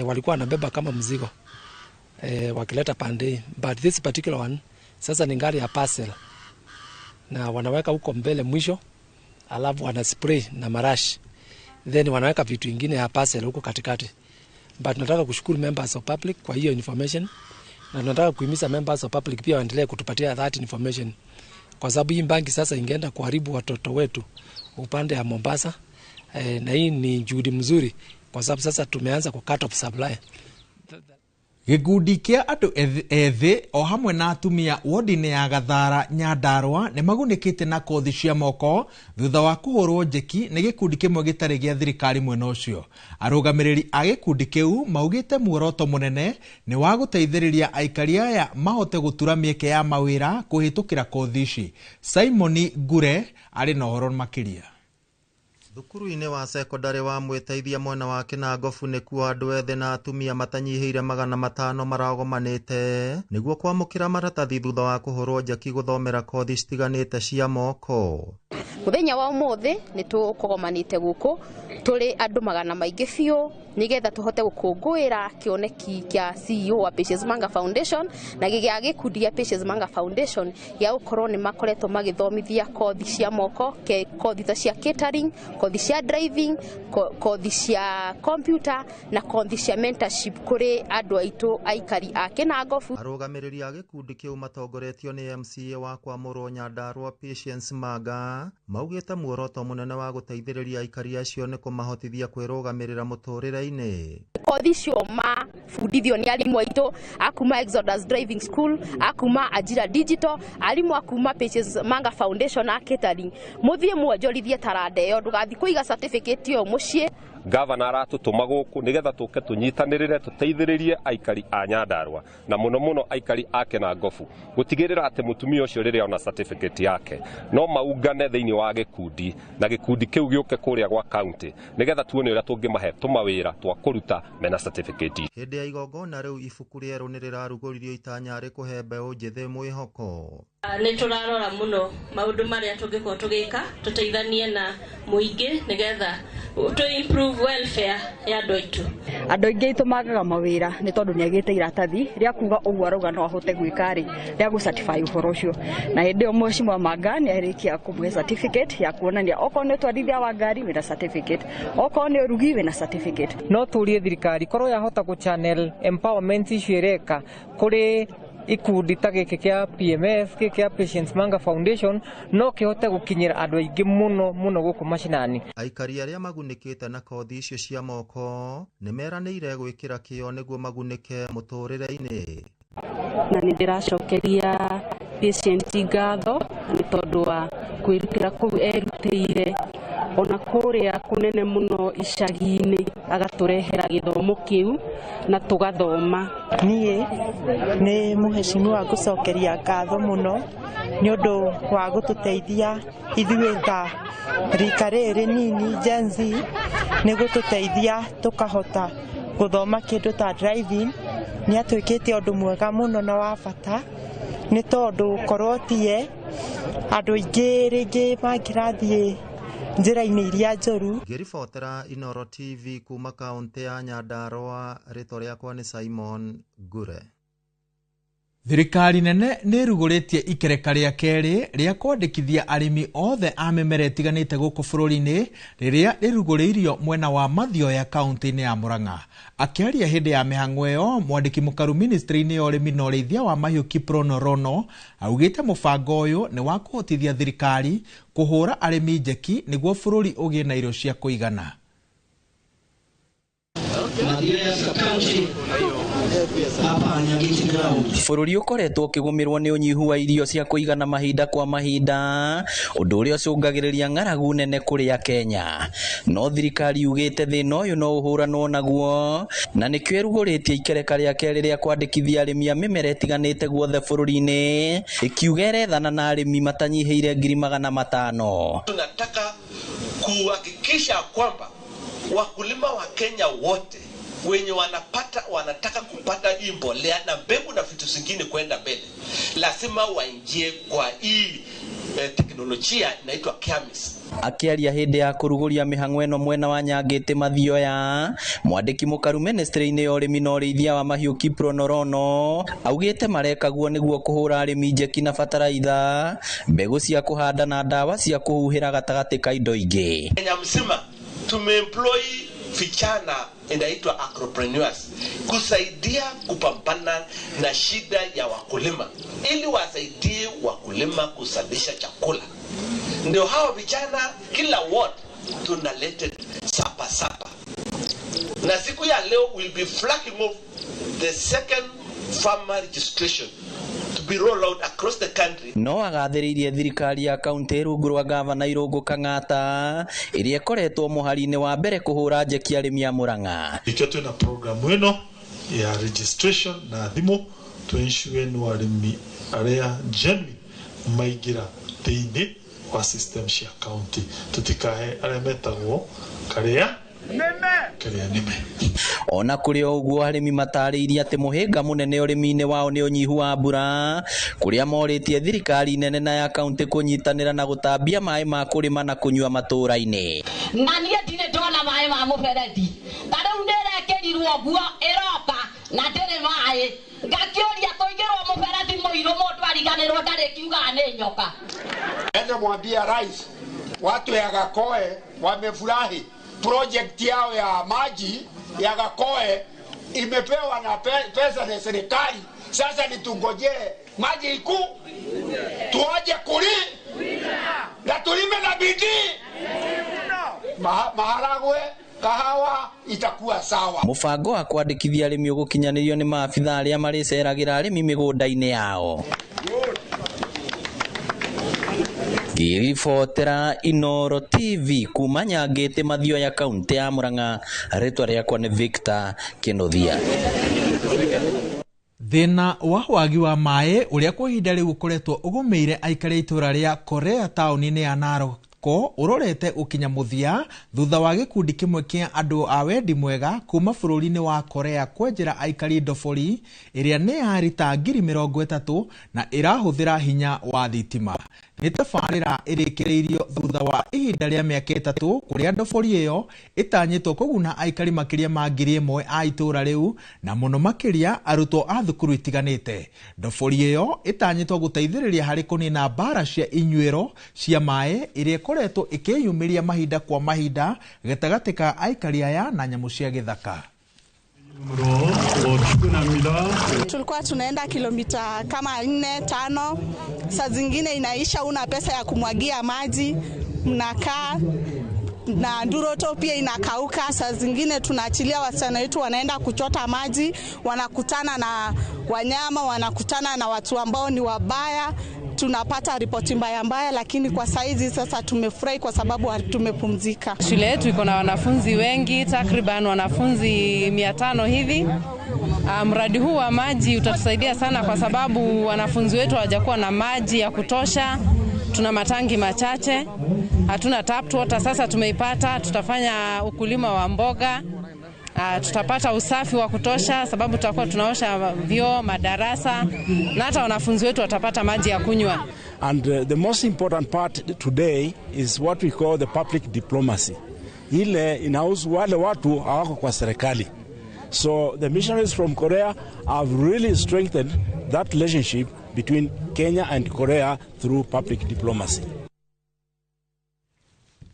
walikuwa wanabeba kama mzigo wakileta pande, but this particular one sasa ni gari ya parcel na wanaweka huko mbele mwisho, alafu wana spray na marashi, then wanaweka vitu vingine ya parcel huko katikati. But nataka kushukuru members of public kwa hiyo information, na nataka kuhimiza members of public pia waendelee kutupatia that information, kwa sababu hii banki sasa ingeenda kuharibu watoto wetu upande ya Mombasa, na hii ni juhudi mzuri kwa sababu sasa tumeanza ku cut off supply. Gĩkundi kĩa andũ ethĩ o hamwe na atumia wodi-inĩ ya Gathara Nyandarua nĩ magunĩkĩte na kothi cia moko thutha wa kũhũrwo njeki nĩ gĩkundi kĩmwe gĩtarĩ gĩa thirikari mwena ũcio. Arũgamĩrĩri a gĩkundi kĩu maugĩte muoroto mũnene nĩ wa gũteithĩrĩria aikari aya mahote gũtura mĩeke ya mawĩra kũhĩtũkĩra kothi ici. Simon Ngure arĩ na ũhoro makĩria. Thukuru-inĩ wa cekondarĩ wa Mwĩteithia mwena wa Kĩnangobu nĩkuo andũ ethĩ na atumia matanyihĩire 500 maragomanĩte nĩguo kwamũkĩra maratathi thutha wa kũhũrwo njeki gũthomera kothi citiganĩte cia moko. Muthenya wa umuthi ni tukogomanite guku turi andu magana maingi biu nigetha tuhote gukungũĩra kĩoneki kĩa CEO wa Patience Manga Foundation na gĩa gĩkundi gĩa Patience Manga Foundation gĩa gũkorwo nĩ makoretwo magĩthomithia kothi cia moko, kothi ta cia catering, kothi cia driving, kothi cia computer na kothi cia mentorship kũrĩ andũ aitũ aikari a Kĩnangobu. Arũgamĩrĩri a gĩkundi kĩu matongoretio nĩ MCA wa Kwamũrwo Nyandarua Patience Manga maugĩte muoroto mũnene wa gũteithĩrĩria aikari acio nĩ kũmahotithia kwĩrũgamĩrĩra mũtũrĩre-inĩ. Kothi icio mabundithio nĩ arimũ aitũ akuma Exodus Driving School, akuma Ajira Digital, arimũ akuma Patience Manga Foundation a catering. Mũthiĩ mwonjorithie taranda ĩyo, ndũgathiĩ kũiga certificate ĩyo mũciĩ. Gavana aratũtũma gũkũ nĩgetha tũke tũnyitanĩrĩre tũteithĩrĩrie aikari a Nyandarua na mũno mũno aikari a Kĩnangobu gũtigĩrĩra atĩ mũtumia ũcio rĩrĩa ona certificate yake no maungane thĩinĩ wa gĩkundi na gĩkundi kĩu gĩũke kũrĩa gwa county nĩgetha tuone ũrĩa tũngĩmahe tũmawĩra twa kũruta mena certificate. Hĩndĩ ya igongona rĩu ibuku rĩerũ nĩ rĩrarugũririo itanya rĩ kũhe mbeũ njĩthĩ mwĩhoko. Nĩ tũrarora mũno maũndũ marĩa tũngĩkorwo tũgĩka tũteithanie na mũingĩ nĩgetha to improve welfare ya andũ aitũ. Andũ aingĩ aitũ magaga mawĩra nĩ tondũ nĩ agĩte iratathi rĩa kuga ũguo arauga no ahote gwĩka rĩ rĩa gũ certify ũhoro ũcio, na hĩndĩ ĩyo Mheshimiwa Manga nĩ arĩkia kũmũhe certificate ya kuonania okorwo nĩ ũtwarithia wa ngari wĩna certificate, okorwo nĩ ũrugi wĩna certificate. No tũrie thirikari korwo yahota gũ channel empowerment icio ĩreka kũrĩ ikundi ta gĩkĩ kĩa PMF, gĩkĩ kĩa Patience Manga Foundation, no kĩhote gũkinyĩra andũ aingĩ mũno mũno gũkũ macinani. Aikari arĩa magunĩkĩte na kothi icio cia moko nĩ meranĩire gwĩkĩra kĩyo nĩguo magunĩke mũtũrĩre-inĩ. Na nĩ ndĩracokeria Patient ngatho nĩ tondũ wa kwĩrutĩra kũu erutĩire ona kũrĩa kũnene mũno icagi-inĩ agatũrehera gĩthomo kĩu na tũgathoma. Niĩ nĩ mũheshimiwa ngũcokeria ngatho mũno nĩ ũndũ wa gũtũteithia ithuĩ ta rika rĩrĩ nini Gen Z, nĩ gũtũteithia tũkahota gũthoma kĩndũ ta driving. Nĩ atwĩkĩte ũndũ mwega mũno na wa bata nĩ tondũ korwo tiye andũ aingĩ rĩngĩ mangĩrathiĩ njĩra-inĩ iria njũru. Ngĩribotera Inoro TV kuma kaũntĩ ya Nyandarua, rĩtwa rĩakwa nĩ Simon Ngure. Thirikari nene nĩ ĩrugũrĩtie ikereka rĩa kerĩ rĩa kwandĩkithia arĩmi othe a mĩmera ĩtiganĩte gũkũ bũrũri-inĩ rĩrĩa rĩrugũrĩirio mwena wa Mathioya kaũntĩ-inĩ ya Murang'a. Akĩaria hĩndĩ ya mĩhang'o ĩyo, mwandĩki mũkaru ministry-inĩ ya ũrĩmi na ũrĩithia wa mahiũ Kiprono Rono augĩte mũbango ũyũ nĩ wa kũhotithia thirikari kũhũra arĩmi njeki nĩguo bũrũri ũgĩe na irio cia kũigana. Bũrũri ũkoretwo ũkĩgũmĩrwo nĩ ũnyihu wa irio cia kũigana mahinda kwa mahinda, ũndũ ũrĩa ũcũngagĩrĩria ng'aragu nene kũrĩ Akenya. No thirikari yugĩte thĩna ũyũ no ũhũranwo naguo, na nĩkĩo ĩrugũrĩtie ikereka rĩa kerĩ rĩa kwandĩkithia arĩmi a mĩmera ĩtiganĩte guothe bũrũri-inĩ, ĩkiuga ĩrethana na arĩmi matanyihĩire 500,000. Tunataka kuhakikisha kwamba wakulima wa Kenya wote wenye wanataka kupata hii mbolea na mbegu na vitu zingine kwenda mbele, lazima waingie kwa hii teknolojia inaitwa KIAMIS. Akĩaria hĩndĩ ya kũrugũria mĩhang'o ĩno mwena wa Nyangĩtĩ Mathioya, mwandĩki mũkaru ministry-inĩ ya ũrĩmi na ũrĩithia wa mahiũ Kiprono Rono augĩte marekaguo nĩguo kũhũra arĩmi njeki na bataraitha, mbegũ cia kũhanda na ndawa cia kũhuhĩra gatagatĩ ka indo ingĩ. Kenya mzima tumeemploy vijana inaitwa agropreneurs kusaidia kupambana na shida ya wakulima ili wasaidie wakulima kuzalisha chakula. Ndio hao vijana kila ward tunalete sapa sapa, na siku ya leo will be flagging off The second farmer registration to be rolled out across the country. No agathĩrĩirie thirikari ya kaunti rungu rwa gavana Irũngũ Kang'ata ĩrĩa ĩkoretwo mũhari-inĩ wa mbere kũhũra njeki arĩmi a Murang'a. Ikio twina programu ĩno ya registration na thimũ tuensure no arĩmi arĩa genuine maingĩra thĩinĩ wa system cia county, tutikahe arĩa metagwo karĩa nĩme. Ona kũrĩ o ũguo arĩmi matarĩirie atĩ mũhĩnga mũnene ũrĩmi-inĩ wao nĩ ũnyihu wa mbura, kũrĩa morĩtie thirikari nene na ya kaunti kũnyitanĩra na gũtambia maĩ ma kũrĩma na kũnyua matũũra-inĩ. Na niĩ ndirĩ ndona maĩ ma mũberethi, ta rĩu nĩrekĩrirwo guo ĩroka na ndĩrĩ maĩ, ngakĩũria tũigĩrwo mũberethi mũirũ mũndũ ariganĩrwo ndarĩkiugaga nĩ nyoka. Ende mwambia rais, watu ya Gakoe wamefurahi project yao ya maji ya Gakoe imepewa na pesa na serikali. Sasa nitungojee maji iku tuaje kuli na tulime na bidii, maharagwe kahawa itakuwa sawa. Mũbango wa kwandĩkithia arĩmi ũgũkinyanĩrio nĩ maabitha arĩa marĩceragĩra arĩmi mĩgũnda-inĩ yao. Ngĩribotera Inooro TV kuma Nyangĩtĩ Mathioya kaunti ya Murang'a, rĩtwa rĩakwa nĩ Victor Kĩnuthia. Thĩna wa wagi wa maĩ ũrĩa kwa ihinda rĩu ũkoretwo ũgũmĩire aikari itũra rĩa Korea taũni-inĩ ya Narok ũrorete gũkinya mũthia thutha wa gĩkundi kĩmwe kĩa andũ a wendi mwega kuma bũrũri-inĩ wa Korea kwenjera aikari ndobori ĩrĩa nĩ ya rita 30,000 na ĩrahũthĩra hinya wa thitima. Nĩ tabarĩra ĩrĩkĩrĩirio thutha wa ihinda rĩa mĩaka 3 kũrĩa ndobori ĩyo ĩtanyĩtwo kũguna aikari makĩria ma 1,000 a itũũra rĩu na mũno makĩria arutwo a thukuru itiganĩte. Ndobori ĩyo ĩtanyĩtwo gũteithĩrĩria harĩ kũnina mbara cia inyuĩro cia maĩ ĩrĩa ĩkoretwo ĩkĩyumĩria mahinda kwa mahinda gatagatĩ ka aikari aya na nyamũ cia gĩthaka. Tulikuwa tunaenda kilomita kama 4, 5, saa zingine inaisha, una pesa ya kumwagia maji, mnakaa na nduroto pia inakauka. Saa zingine tunaachilia wasichana wetu wanaenda kuchota maji, wanakutana na wanyama, wanakutana na watu ambao ni wabaya, tunapata ripoti mbaya mbaya, lakini kwa saizi sasa tumefurahi kwa sababu tumepumzika. Shule yetu iko na wanafunzi wengi, takriban wanafunzi 500 hivi. Mradi huu wa maji utatusaidia sana kwa sababu wanafunzi wetu hawajakuwa na maji ya kutosha. Tuna matangi machache, hatuna tap water, sasa tumeipata. Tutafanya ukulima wa mboga, tutapata usafi wa kutosha sababu tutakuwa tunaosha vyoo, madarasa, na hata wanafunzi wetu watapata maji ya kunywa. And the most important part today is what we call the public diplomacy. Ile inahusu wale watu hawako kwa serikali. So the missionaries from Korea have really strengthened that relationship between Kenya and Korea through public diplomacy.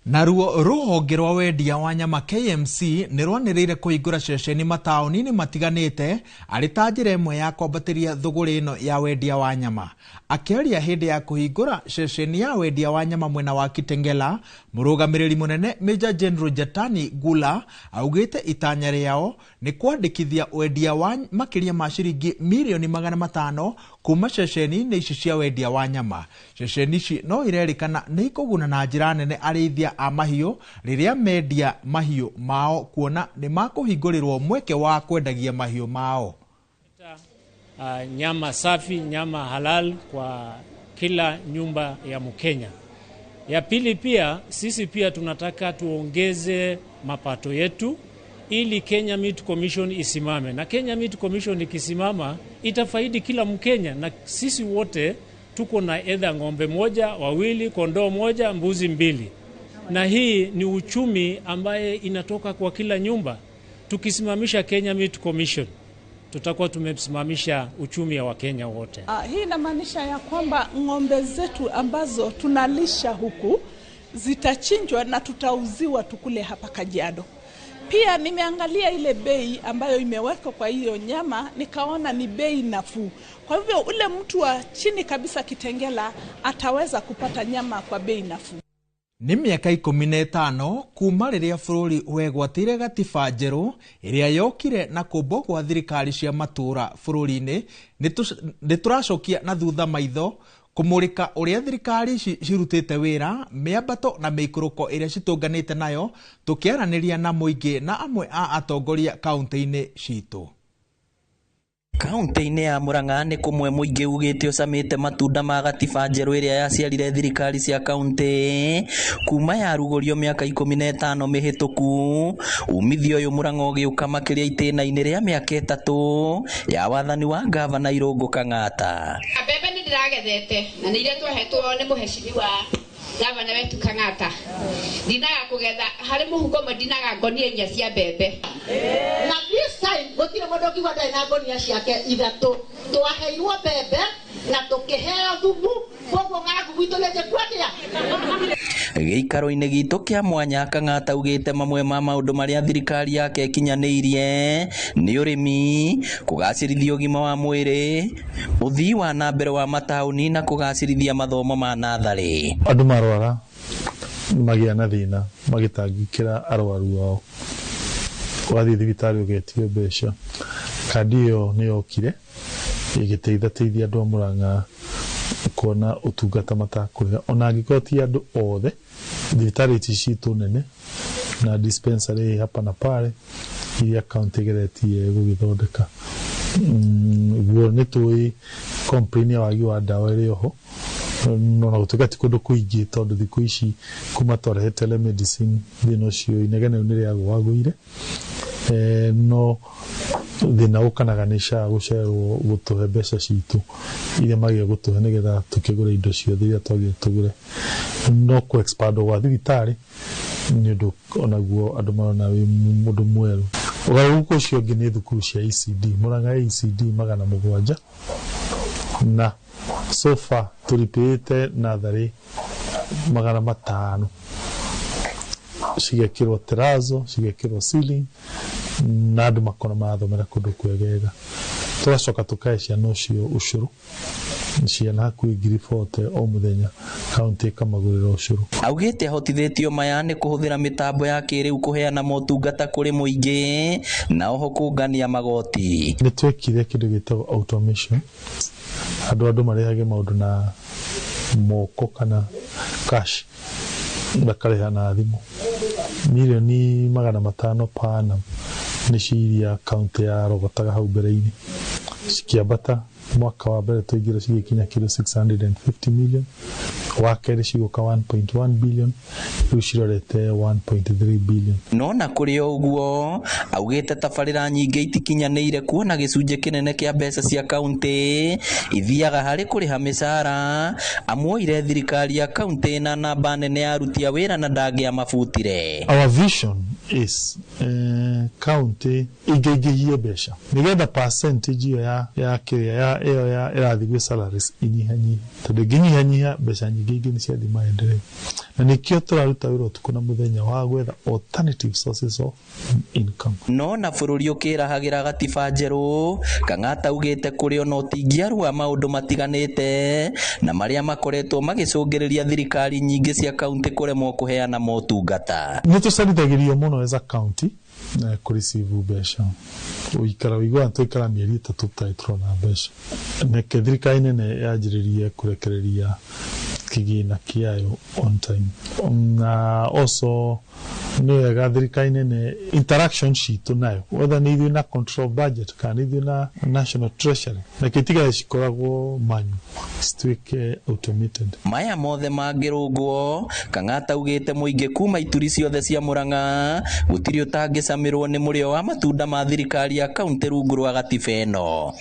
Naruo rũhonge rwa wendia wa nyama KMC nĩ rwanĩrĩire kũhingũra ceceni mataũni-inĩ matiganĩte arĩ ta njĩra ĩmwe ya kwambatĩria thũgũrĩ ĩno ya wendia wa nyama. Akĩaria hĩndĩ ya kũhingũra ceceni ya wendia wa nyama mwena wa Kitengela, mũrũgamĩrĩri mũnene Major General Jatani Gula augĩte itanya rĩao nĩ kwandĩkithia wendia wa makĩria ma ciringi mirioni 500 kuma ceceni-inĩ ici cia wendia wa nyama. Ceceni ici no irerĩkana nĩ ikũguna na njĩra nene arĩithia a mahiũ rĩrĩa mendia mahiũ mao kuona nĩ makũhingũrĩrwo mweke wa kwendagia mahiũ mao. Nyama safi, nyama halal kwa kila nyumba ya Mkenya. Ya pili pia, sisi pia tunataka tuongeze mapato yetu ili Kenya Meat Commission isimame. Na Kenya Meat Commission ikisimama itafaidi kila Mkenya, na sisi wote tuko na edha ng'ombe moja, wawili, kondoo moja, mbuzi mbili. Na hii ni uchumi ambaye inatoka kwa kila nyumba. Tukisimamisha Kenya Meat Commission, tutakuwa tumesimamisha uchumi wa Kenya wote. Hii inamaanisha ya kwamba ng'ombe zetu ambazo tunalisha huku zitachinjwa na tutauziwa tukule hapa Kajiado. Pia nimeangalia ile bei ambayo imewekwa kwa hiyo nyama, nikaona ni bei nafuu. Kwa hivyo ule mtu wa chini kabisa Kitengela ataweza kupata nyama kwa bei nafuu. Nĩ mĩaka 15 kuma rĩrĩa bũrũri wegwatĩire gatiba njerũ ĩrĩa yokire na kũmbwo gwa thirikari cia matũũra bũrũri-inĩ. Nĩ tũracokia na thutha maitho kũmũrĩka ũrĩa thirikari ici cirutĩte wĩra, mĩambato na mĩikũrũko ĩrĩa citũnganĩte nayo, tũkĩaranĩria na mũingĩ na amwe a atongoria kaũntĩ-inĩ citũ. Kaũntĩ-inĩ ya Murang'a nĩ kũmwe mũingĩ ugĩte ũcamĩte matunda ma gatiba njerũ ĩrĩa yaciarire thirikari cia kaũntĩ kuma yarugũrio mĩaka 15 mĩhĩtũku. Umithio ũyũ Murang'a ũgĩũka makĩria itĩna-inĩ rĩa mĩaka 3 ya wathani wa ngavana Irũngũ Kang'ata. Mbembe nĩ ndĩragethete na nĩ iria twahetwo nĩ mũhecimiwa gavana wetu Kang'ata. Ndinaga kũgetha harĩ mũhuko ũmwe ndinaga ngonia 4 cia mbembe. Na this time gũtirĩ mũndũ ũngiuga ndarĩ na ngonia ciake 3. Twaheirwo mbembe na tũkĩheo thumu, koguo ng'aragu gwitũ nĩ njĩku atĩa? Gĩikaro-inĩ gitũ kĩa mwanya Kang'ata augĩte mamwe ma maũndũ marĩa thirikari yake ĩkinyanĩirie nĩ ũrĩmi, kũgacĩrithia ũgima wa mwĩrĩ, ũthii wa na mbere wa mataũni na kũgacĩrithia mathomo ma natharĩ. Andũ marwara magĩa na thĩna magĩtangĩkĩra arwaru ao, ũgathiĩ thibitarĩ ũgetio mbeca. Kandi ĩyo nĩ yokire ĩgĩteithateithia andũ a Murang'a kuona ũtungata matakũrĩha, ona angĩkorwo ti andũ othe. Thibitarĩ ici citũ nene na dispensary hapa na pale iria kaunti ĩgeretie gũgĩthondeka. Guo nĩ tũĩ complain ya wagi wa ndawa ĩrĩ oho, no na gũtuĩka ti kũndũ kũingĩ, tondũ thikũ ici kuma twarehe telemedicine thĩna ũcio inegene rĩu nĩ rĩagũagũire. No thĩna ũkanaga nĩ SHA gũcererwo gũtũhe mbeca citũ iria magĩrĩire gũtũhe nĩgetha tũkĩgũre indo ciothe iria twagĩrĩire tũgũre. No kũ expand gwa thibitarĩ nĩ ũndũ onaguo andũ marona wĩ mũndũ mwerũ. Ũgarũrũku ũcio ũngĩ nĩ thukuru cia ECD. Murang'a ECD 700 na so far tũripĩte natharĩ 500, cigekĩrwo terazo, cigekĩrwo ceiling na andũ makona marathomera kũndũ kwegega. Tũgacoka tũkahe ciana ũcio ũcũrũ, ciana hakuhĩ 40,000 o mũthenya, kaũntĩ ĩkamagũrĩra ũcũrũ. Augĩte ahotithĩtio maya nĩ kũhũthĩra mĩtambo ya kĩrĩu kũheana motungata kũrĩ mũingĩ na oho kũngania magoti. Nĩ twekire kĩndũ gĩtagwo automation, andũ marehage maũndũ na moko kana cash, makarĩha na thimũ. Mirioni 500 per annum nĩcio iria kaũntĩ yarogotaga hau mbere-inĩ, cikĩambata mwaka wa mbere twaingĩra cigĩkinya kĩndũ 650 million, wa kerĩ cigũka 1.1 billion, rĩu cirorete 1.3 billion. No na kũrĩ o ũguo augĩte tabarĩra nyingĩ itikinyanĩire kuona gĩcunjĩ kĩnene kĩa mbeca cia kaũntĩ ithiaga harĩ kũrĩha mĩcara. Amuoire thirikari ya kaũntĩ na namba nene ya aruti a wĩra na ndangĩamabutire. Our vision is kaũntĩ ĩngĩingĩhie mbeca nĩgetha percentage ĩyo ya kĩrĩa ya ĩyo ya ĩrathiĩ gwĩ salaries inyihanyihe, tondũ ĩngĩnyihanyiha mbeca nyingĩ ingĩ nĩ ciathiĩ maendeleo, na nĩkĩo tũraruta wĩra ũtukũ na mũthenya wa gwetha alternative sources of income. No na bũrũri ũkĩrahagĩra gatiba njerũ, Kang'ata augĩte kũrĩ ona ũtingiaru wa maũndũ matiganĩte na marĩa makoretwo magĩcũngĩrĩria thirikari nyingĩ cia kaũntĩ kũremwo kũheana motungata. Nĩ tũcarithagĩrio mũno as a county kũreceive mbeca, ũikara ũiguaga twaikara mĩeri 3 tũtarĩ tũrona mbeca. Neke thirikari nene yanjĩrĩrie kũrekereria kĩgĩna kĩayo on time, na also nĩ wega thirikari nene interaction citũ nayo, whether nĩ ithuĩ na control budget kana nĩ ithuĩ na national treasury, na kĩtigae cikoragwo manyu cituĩke automated. Maya mothe mangĩrũngwo, Kang'ata augĩte mũingĩ kuma ituri ciothe cia Murang'a gũtirĩ ũtangĩcamĩrwo nĩ mũrĩo wa matunda ma thirikari ya kaũntĩ rungu rwa gatiba ĩno.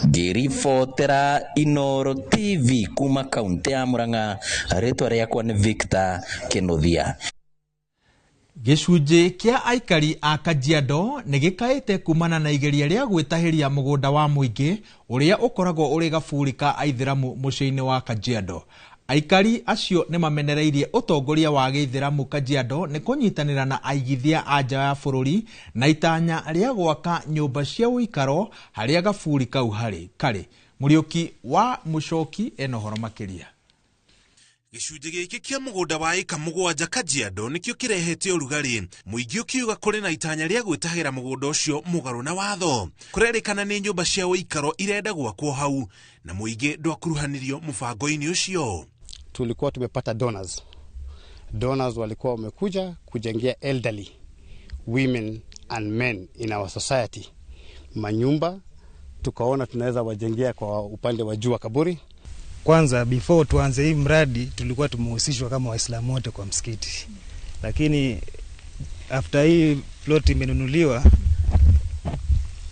Ngĩribotera Inooro TV kuma kaũntĩ ya Murang'a, rĩtwa rĩakwa nĩ Victor Kĩnuthia. Gĩcunjĩ kĩa aikari a Kajiado nĩ gĩkaĩte kumana na igeria rĩa gwĩtahĩria mũgũnda wa mũingĩ ũrĩa ũkoragwo ũrĩ gaburi ka aithĩramu mũciĩ-inĩ wa Kajiado. Aikari acio nĩ mamenereirie ũtongoria wa gĩithĩramu Kajiado nĩ kũnyitanĩra na aigithia a nja ya bũrũri na itanya rĩa gwaka nyũmba cia ũikaro harĩa gaburi kau harĩ karĩ. Mũriũki wa Mũcoki ena ũhoro makĩria. Gĩcunjĩ gĩkĩ kĩa mũgũnda wa ĩka 7 Kajiado nĩkĩo kĩrehete ũrugarĩ mũingĩ ũkiuga kũrĩ na itanya rĩa gwĩtahĩra mũgũnda ũcio mũgarũ na watho. Kũrerĩkana nĩ nyũmba cia ũikaro irenda gwakwo hau na mũingĩ ndwakuruhanirio mũbango-inĩ ũcio. Tulikuwa tumepata donors. Donors walikuwa wamekuja kujengea elderly women and men in our society manyumba, tukaona tunaweza wajengea kwa upande wa juu wa kaburi. Kwanza before tuanze hii mradi tulikuwa tumehusishwa kama Waislamu wote kwa msikiti, lakini after hii plot imenunuliwa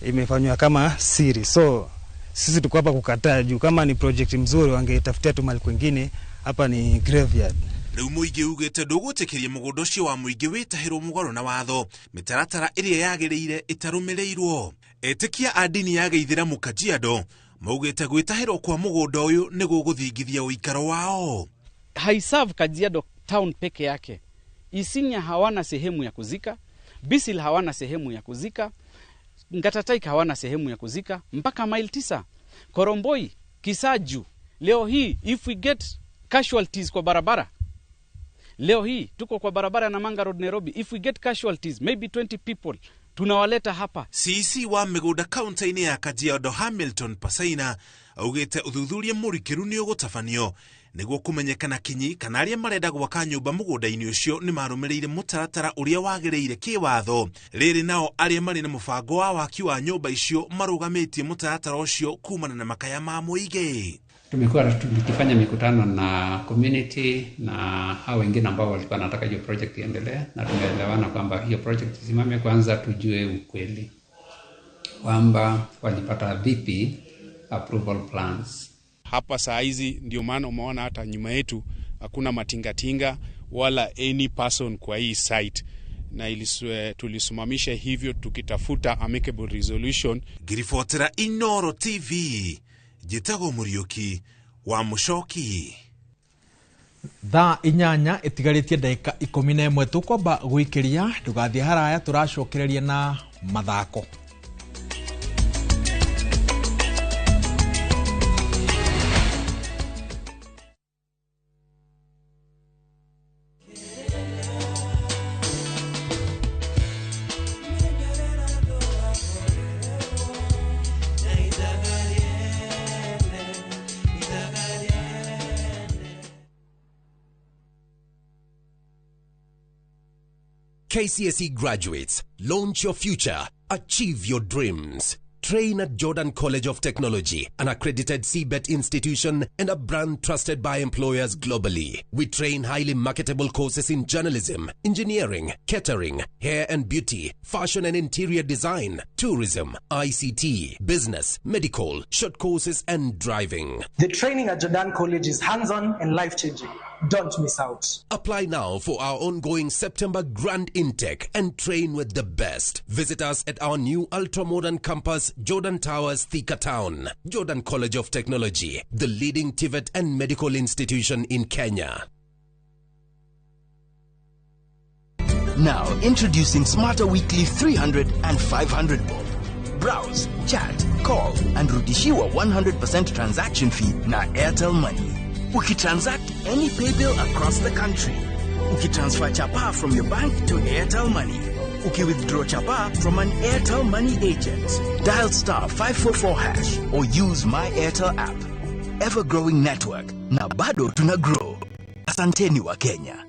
imefanywa kama siri, so sisi tuko hapa kukataa juu kama ni project mzuri wangetafutia tu mali kwingine, hapa ni graveyard. Rĩu mũingĩ ugĩte ndũgwĩtĩkĩria mũgũnda ũcio wa mũingĩ wĩtahĩrwo mũgarũ na watho, mĩtaratara ĩrĩa yagĩrĩire ĩtarũmĩrĩirwo. Etĩkia a ndini ya Gĩithĩramu Kajiado maugĩte gwĩtahĩrwo kwa mũgũnda ũyũ nĩ gũgũthingithia ũikaro wao. Haiserve Kajiado town peke yake. Isinya hawana sehemu ya kuzika, Bisil hawana sehemu ya kuzika, Ngatataik hawana sehemu ya kuzika, mpaka mile 9, Koromboi, Kisaju. Leo hii if we get casualties kwa barabara, leo hii tuko kwa barabara ya Namanga Road Nairobi, if we get casualties maybe 20 people tunawaleta hapa. CEC wa mĩgũnda kaunti-inĩ ya Kajiado Hamilton Pasaina augĩte ũthuthuria mũrikĩru nĩ ũgũtabanio nĩguo kũmenyekana kinyi kana arĩa marenda gwaka nyũmba mũgũnda-inĩ ũcio nĩ marũmĩrĩire mũtaratara ũrĩa wagĩrĩire kĩwatho. Rĩrĩ nao arĩa marĩ na mũbango wa waki wa nyũmba icio marũgamĩtie mũtaratara ũcio kumana na makaya ma mũingĩ. Tumekuwa tukifanya mikutano na community na hao wengine ambao walikuwa wanataka hiyo project iendelee, na tumeelewana kwamba hiyo project isimame kwanza, tujue ukweli kwamba walipata vipi approval plans. Hapa saa hizi ndio maana umeona hata nyuma yetu hakuna matingatinga wala any person kwa hii site, na tulisimamisha hivyo tukitafuta amicable resolution. Ngiribotera Inoro TV, njĩtagwo Mũriũki wa Mũcoki. Thaa 8 ĩtigarĩtie ndagĩka 11 tũkwamba gwĩkĩria, ndũgathiĩ haraya, tũracokereria na mathako. KCSE graduates, launch your future, achieve your dreams. Train at Jordan College of Technology, an accredited CBET institution and a brand trusted by employers globally. We train highly marketable courses in journalism, engineering, catering, hair and beauty, fashion and interior design, tourism, ICT, business, medical, short courses and driving. The training at Jordan College is hands-on and life-changing. Don't miss out. Apply now for our ongoing September grand intake and train with the best. Visit us at our new ultra-modern campus, Jordan Towers, Thika Town. Jordan College of Technology, the leading TVET and medical institution in Kenya. Now, introducing Smarter Weekly 300 and 500 bob. Browse, chat, call, and rudishiwa 100% transaction fee na Airtel Money. Ukitransact any pay bill across the country. Ukitransfer chapa from your bank to Airtel Money. Ukiwithdraw chapa from an Airtel Money agent. Dial star 544# or use My Airtel app. Ever-growing network. Na bado tuna grow. Asanteni wa Kenya.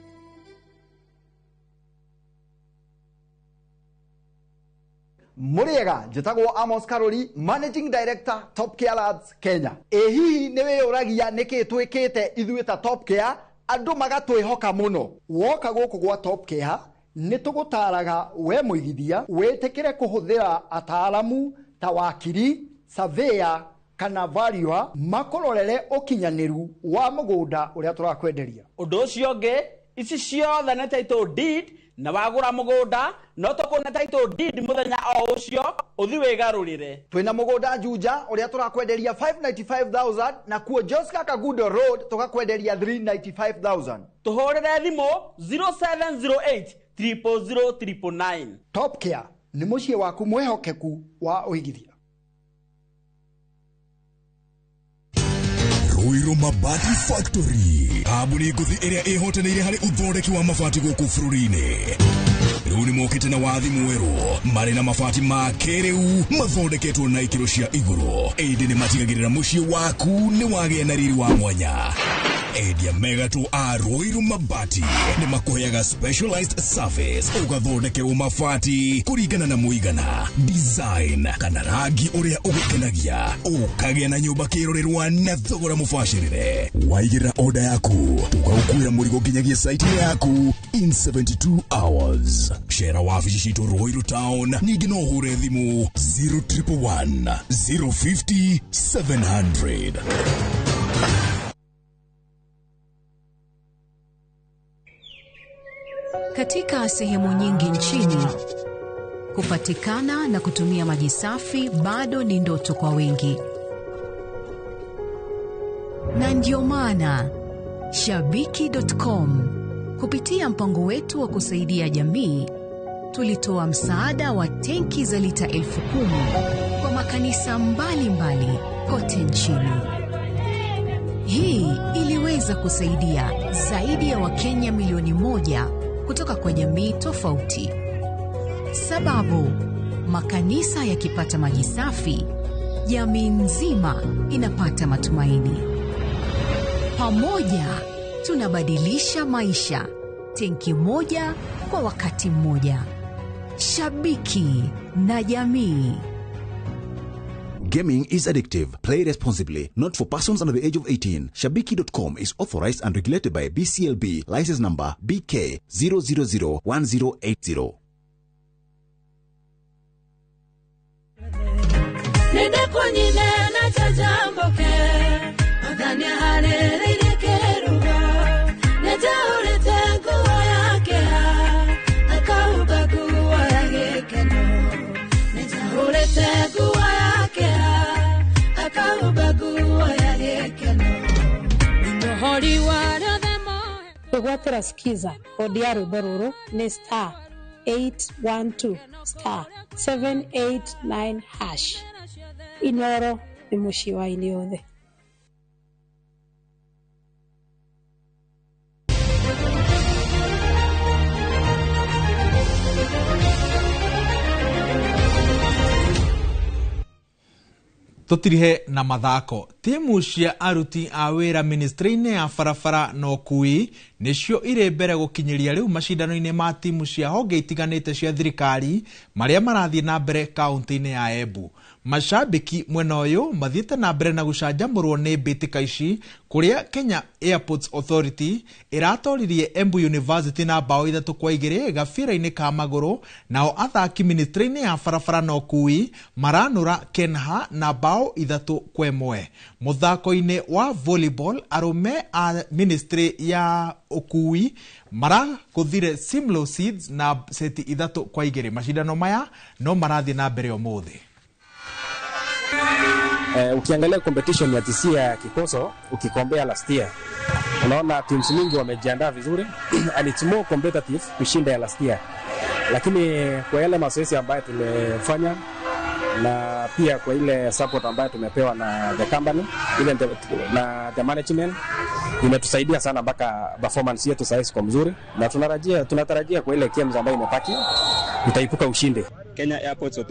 Muriega njĩtagwo Amos Karori, Managing Director Top Care Labs Kenya. Ĩ hihi nĩ wĩyũragia nĩkĩ twĩkĩte ithuĩ ta Top Care andũ magatwĩhoka mũno? Woka gũkũ gwa Top Care nĩ tũgũtaraga we mũigithia wĩtĩkĩre kũhũthĩra ataaramu ta wakiri, surveyor kana valuer makũrorere ũkinyanĩru wa mũgũnda ũrĩa tũrakwenderia. Ũndũ ũcio ũngĩ, ici ciothe nĩ title deed, na wagũra mũgũnda no tũkũne title deed mũthenya o ũcio ũthi wĩgarũrĩre. Twĩna mũgũnda Juja ũrĩa tũrakwenderia 595,000 na kuo Joska Kagudo Road tũgakwenderia 395,000. Tũhũrĩre thimũ 0708 000 999. Top Care nĩ mũciĩ waku mwĩhokeku wa ũigithia. Ruiru Mabati Factory, kambuni ngũthi ĩrĩa ĩhotanĩire harĩ ũthondeki wa mabati gũkũ bũrũri-inĩ. Rĩu nĩ mokĩte na wathi mwerũ, marĩ na mabati ma kĩrĩu mathondeketwo na ikĩro cia igũrũ, ĩndĩ nĩ matigagĩrĩra mũciĩ waku nĩ wagĩa na riri wa mwanya. Endia megatũ a Ruiru Mabati nĩ makũheaga specialized service, ũgathondekerwo mabati kũringana na mũigana, design kana rangi ũrĩa ũgũkenagia, ũkagĩa na nyũmba kĩrorerwa na thogora mũbacĩrĩre. Waigĩrĩra order yaku, tũgagũkuĩra mũrigo nginyagia site yaku in 72 hours. Cera wabici citũ Ruiru Town, ningĩ no ũhũre thimũ 0111 050 700. Katika sehemu nyingi nchini, kupatikana na kutumia maji safi bado ni ndoto kwa wengi. Na ndio maana Shabiki.com kupitia mpango wetu wa kusaidia jamii tulitoa msaada wa tenki za lita 10,000 kwa makanisa mbalimbali kote nchini. Hii iliweza kusaidia zaidi ya Wakenya milioni 1 kutoka kwa jamii tofauti. Sababu, makanisa yakipata maji safi, jamii nzima inapata matumaini. Pamoja tunabadilisha maisha, tenki moja kwa wakati mmoja. Shabiki na jamii. Gaming is addictive. Play responsibly. Not for persons under the age of 18. Shabiki.com is authorized and regulated by BCLB. License number BK 0001080. Kwĩgwatĩra skiza kodi ya rwĩmbo rũrũ nĩ star 812 star 789 hash. Inoro nĩ mũciĩ wa aini othe. Tutirihe na mathako. Timu cia aruti a wĩra ministry-inĩ ya barabara na ũkuui nĩcio irĩ mbere gũkinyĩria rĩu macindano-inĩ ma timu cia honge itiganĩte cia thirikari marĩa marathiĩ na mbere kaunti-inĩ ya Embu. Mashabiki mwena ũyũ mathiĩte na mbere na gũcanjamũrwo nĩ mbĩtĩka ici kũrĩa Kenya Airports Authority ĩratoririe Embu University na bao 3-2 gabira-inĩ ka magũrũ, nao athaki ministry-inĩ ya barabara na ũkuui maranũra Kenha na bao 3-1. Mũthako-inĩ wa volleyball, arũme a ministry ya ũkuui marakũthire Simlo Seeds na seti 3-2. Macindano maya no marathiĩ na mbere ũmũthĩ. Ukiangalia competition ya TC ya Kikoso ukikombea last year, unaona teams mingi wamejiandaa vizuri and it's more competitive kushinda ya last year, lakini kwa yale mazoezi ambayo tumefanya na pia kwa ile support ambayo tumepewa na the company ile na the management imetusaidia sana mpaka performance yetu sasa iko mzuri, na tunatarajia kwa ile games ambayo imebaki tutaipuka ushindi. Kenya Airports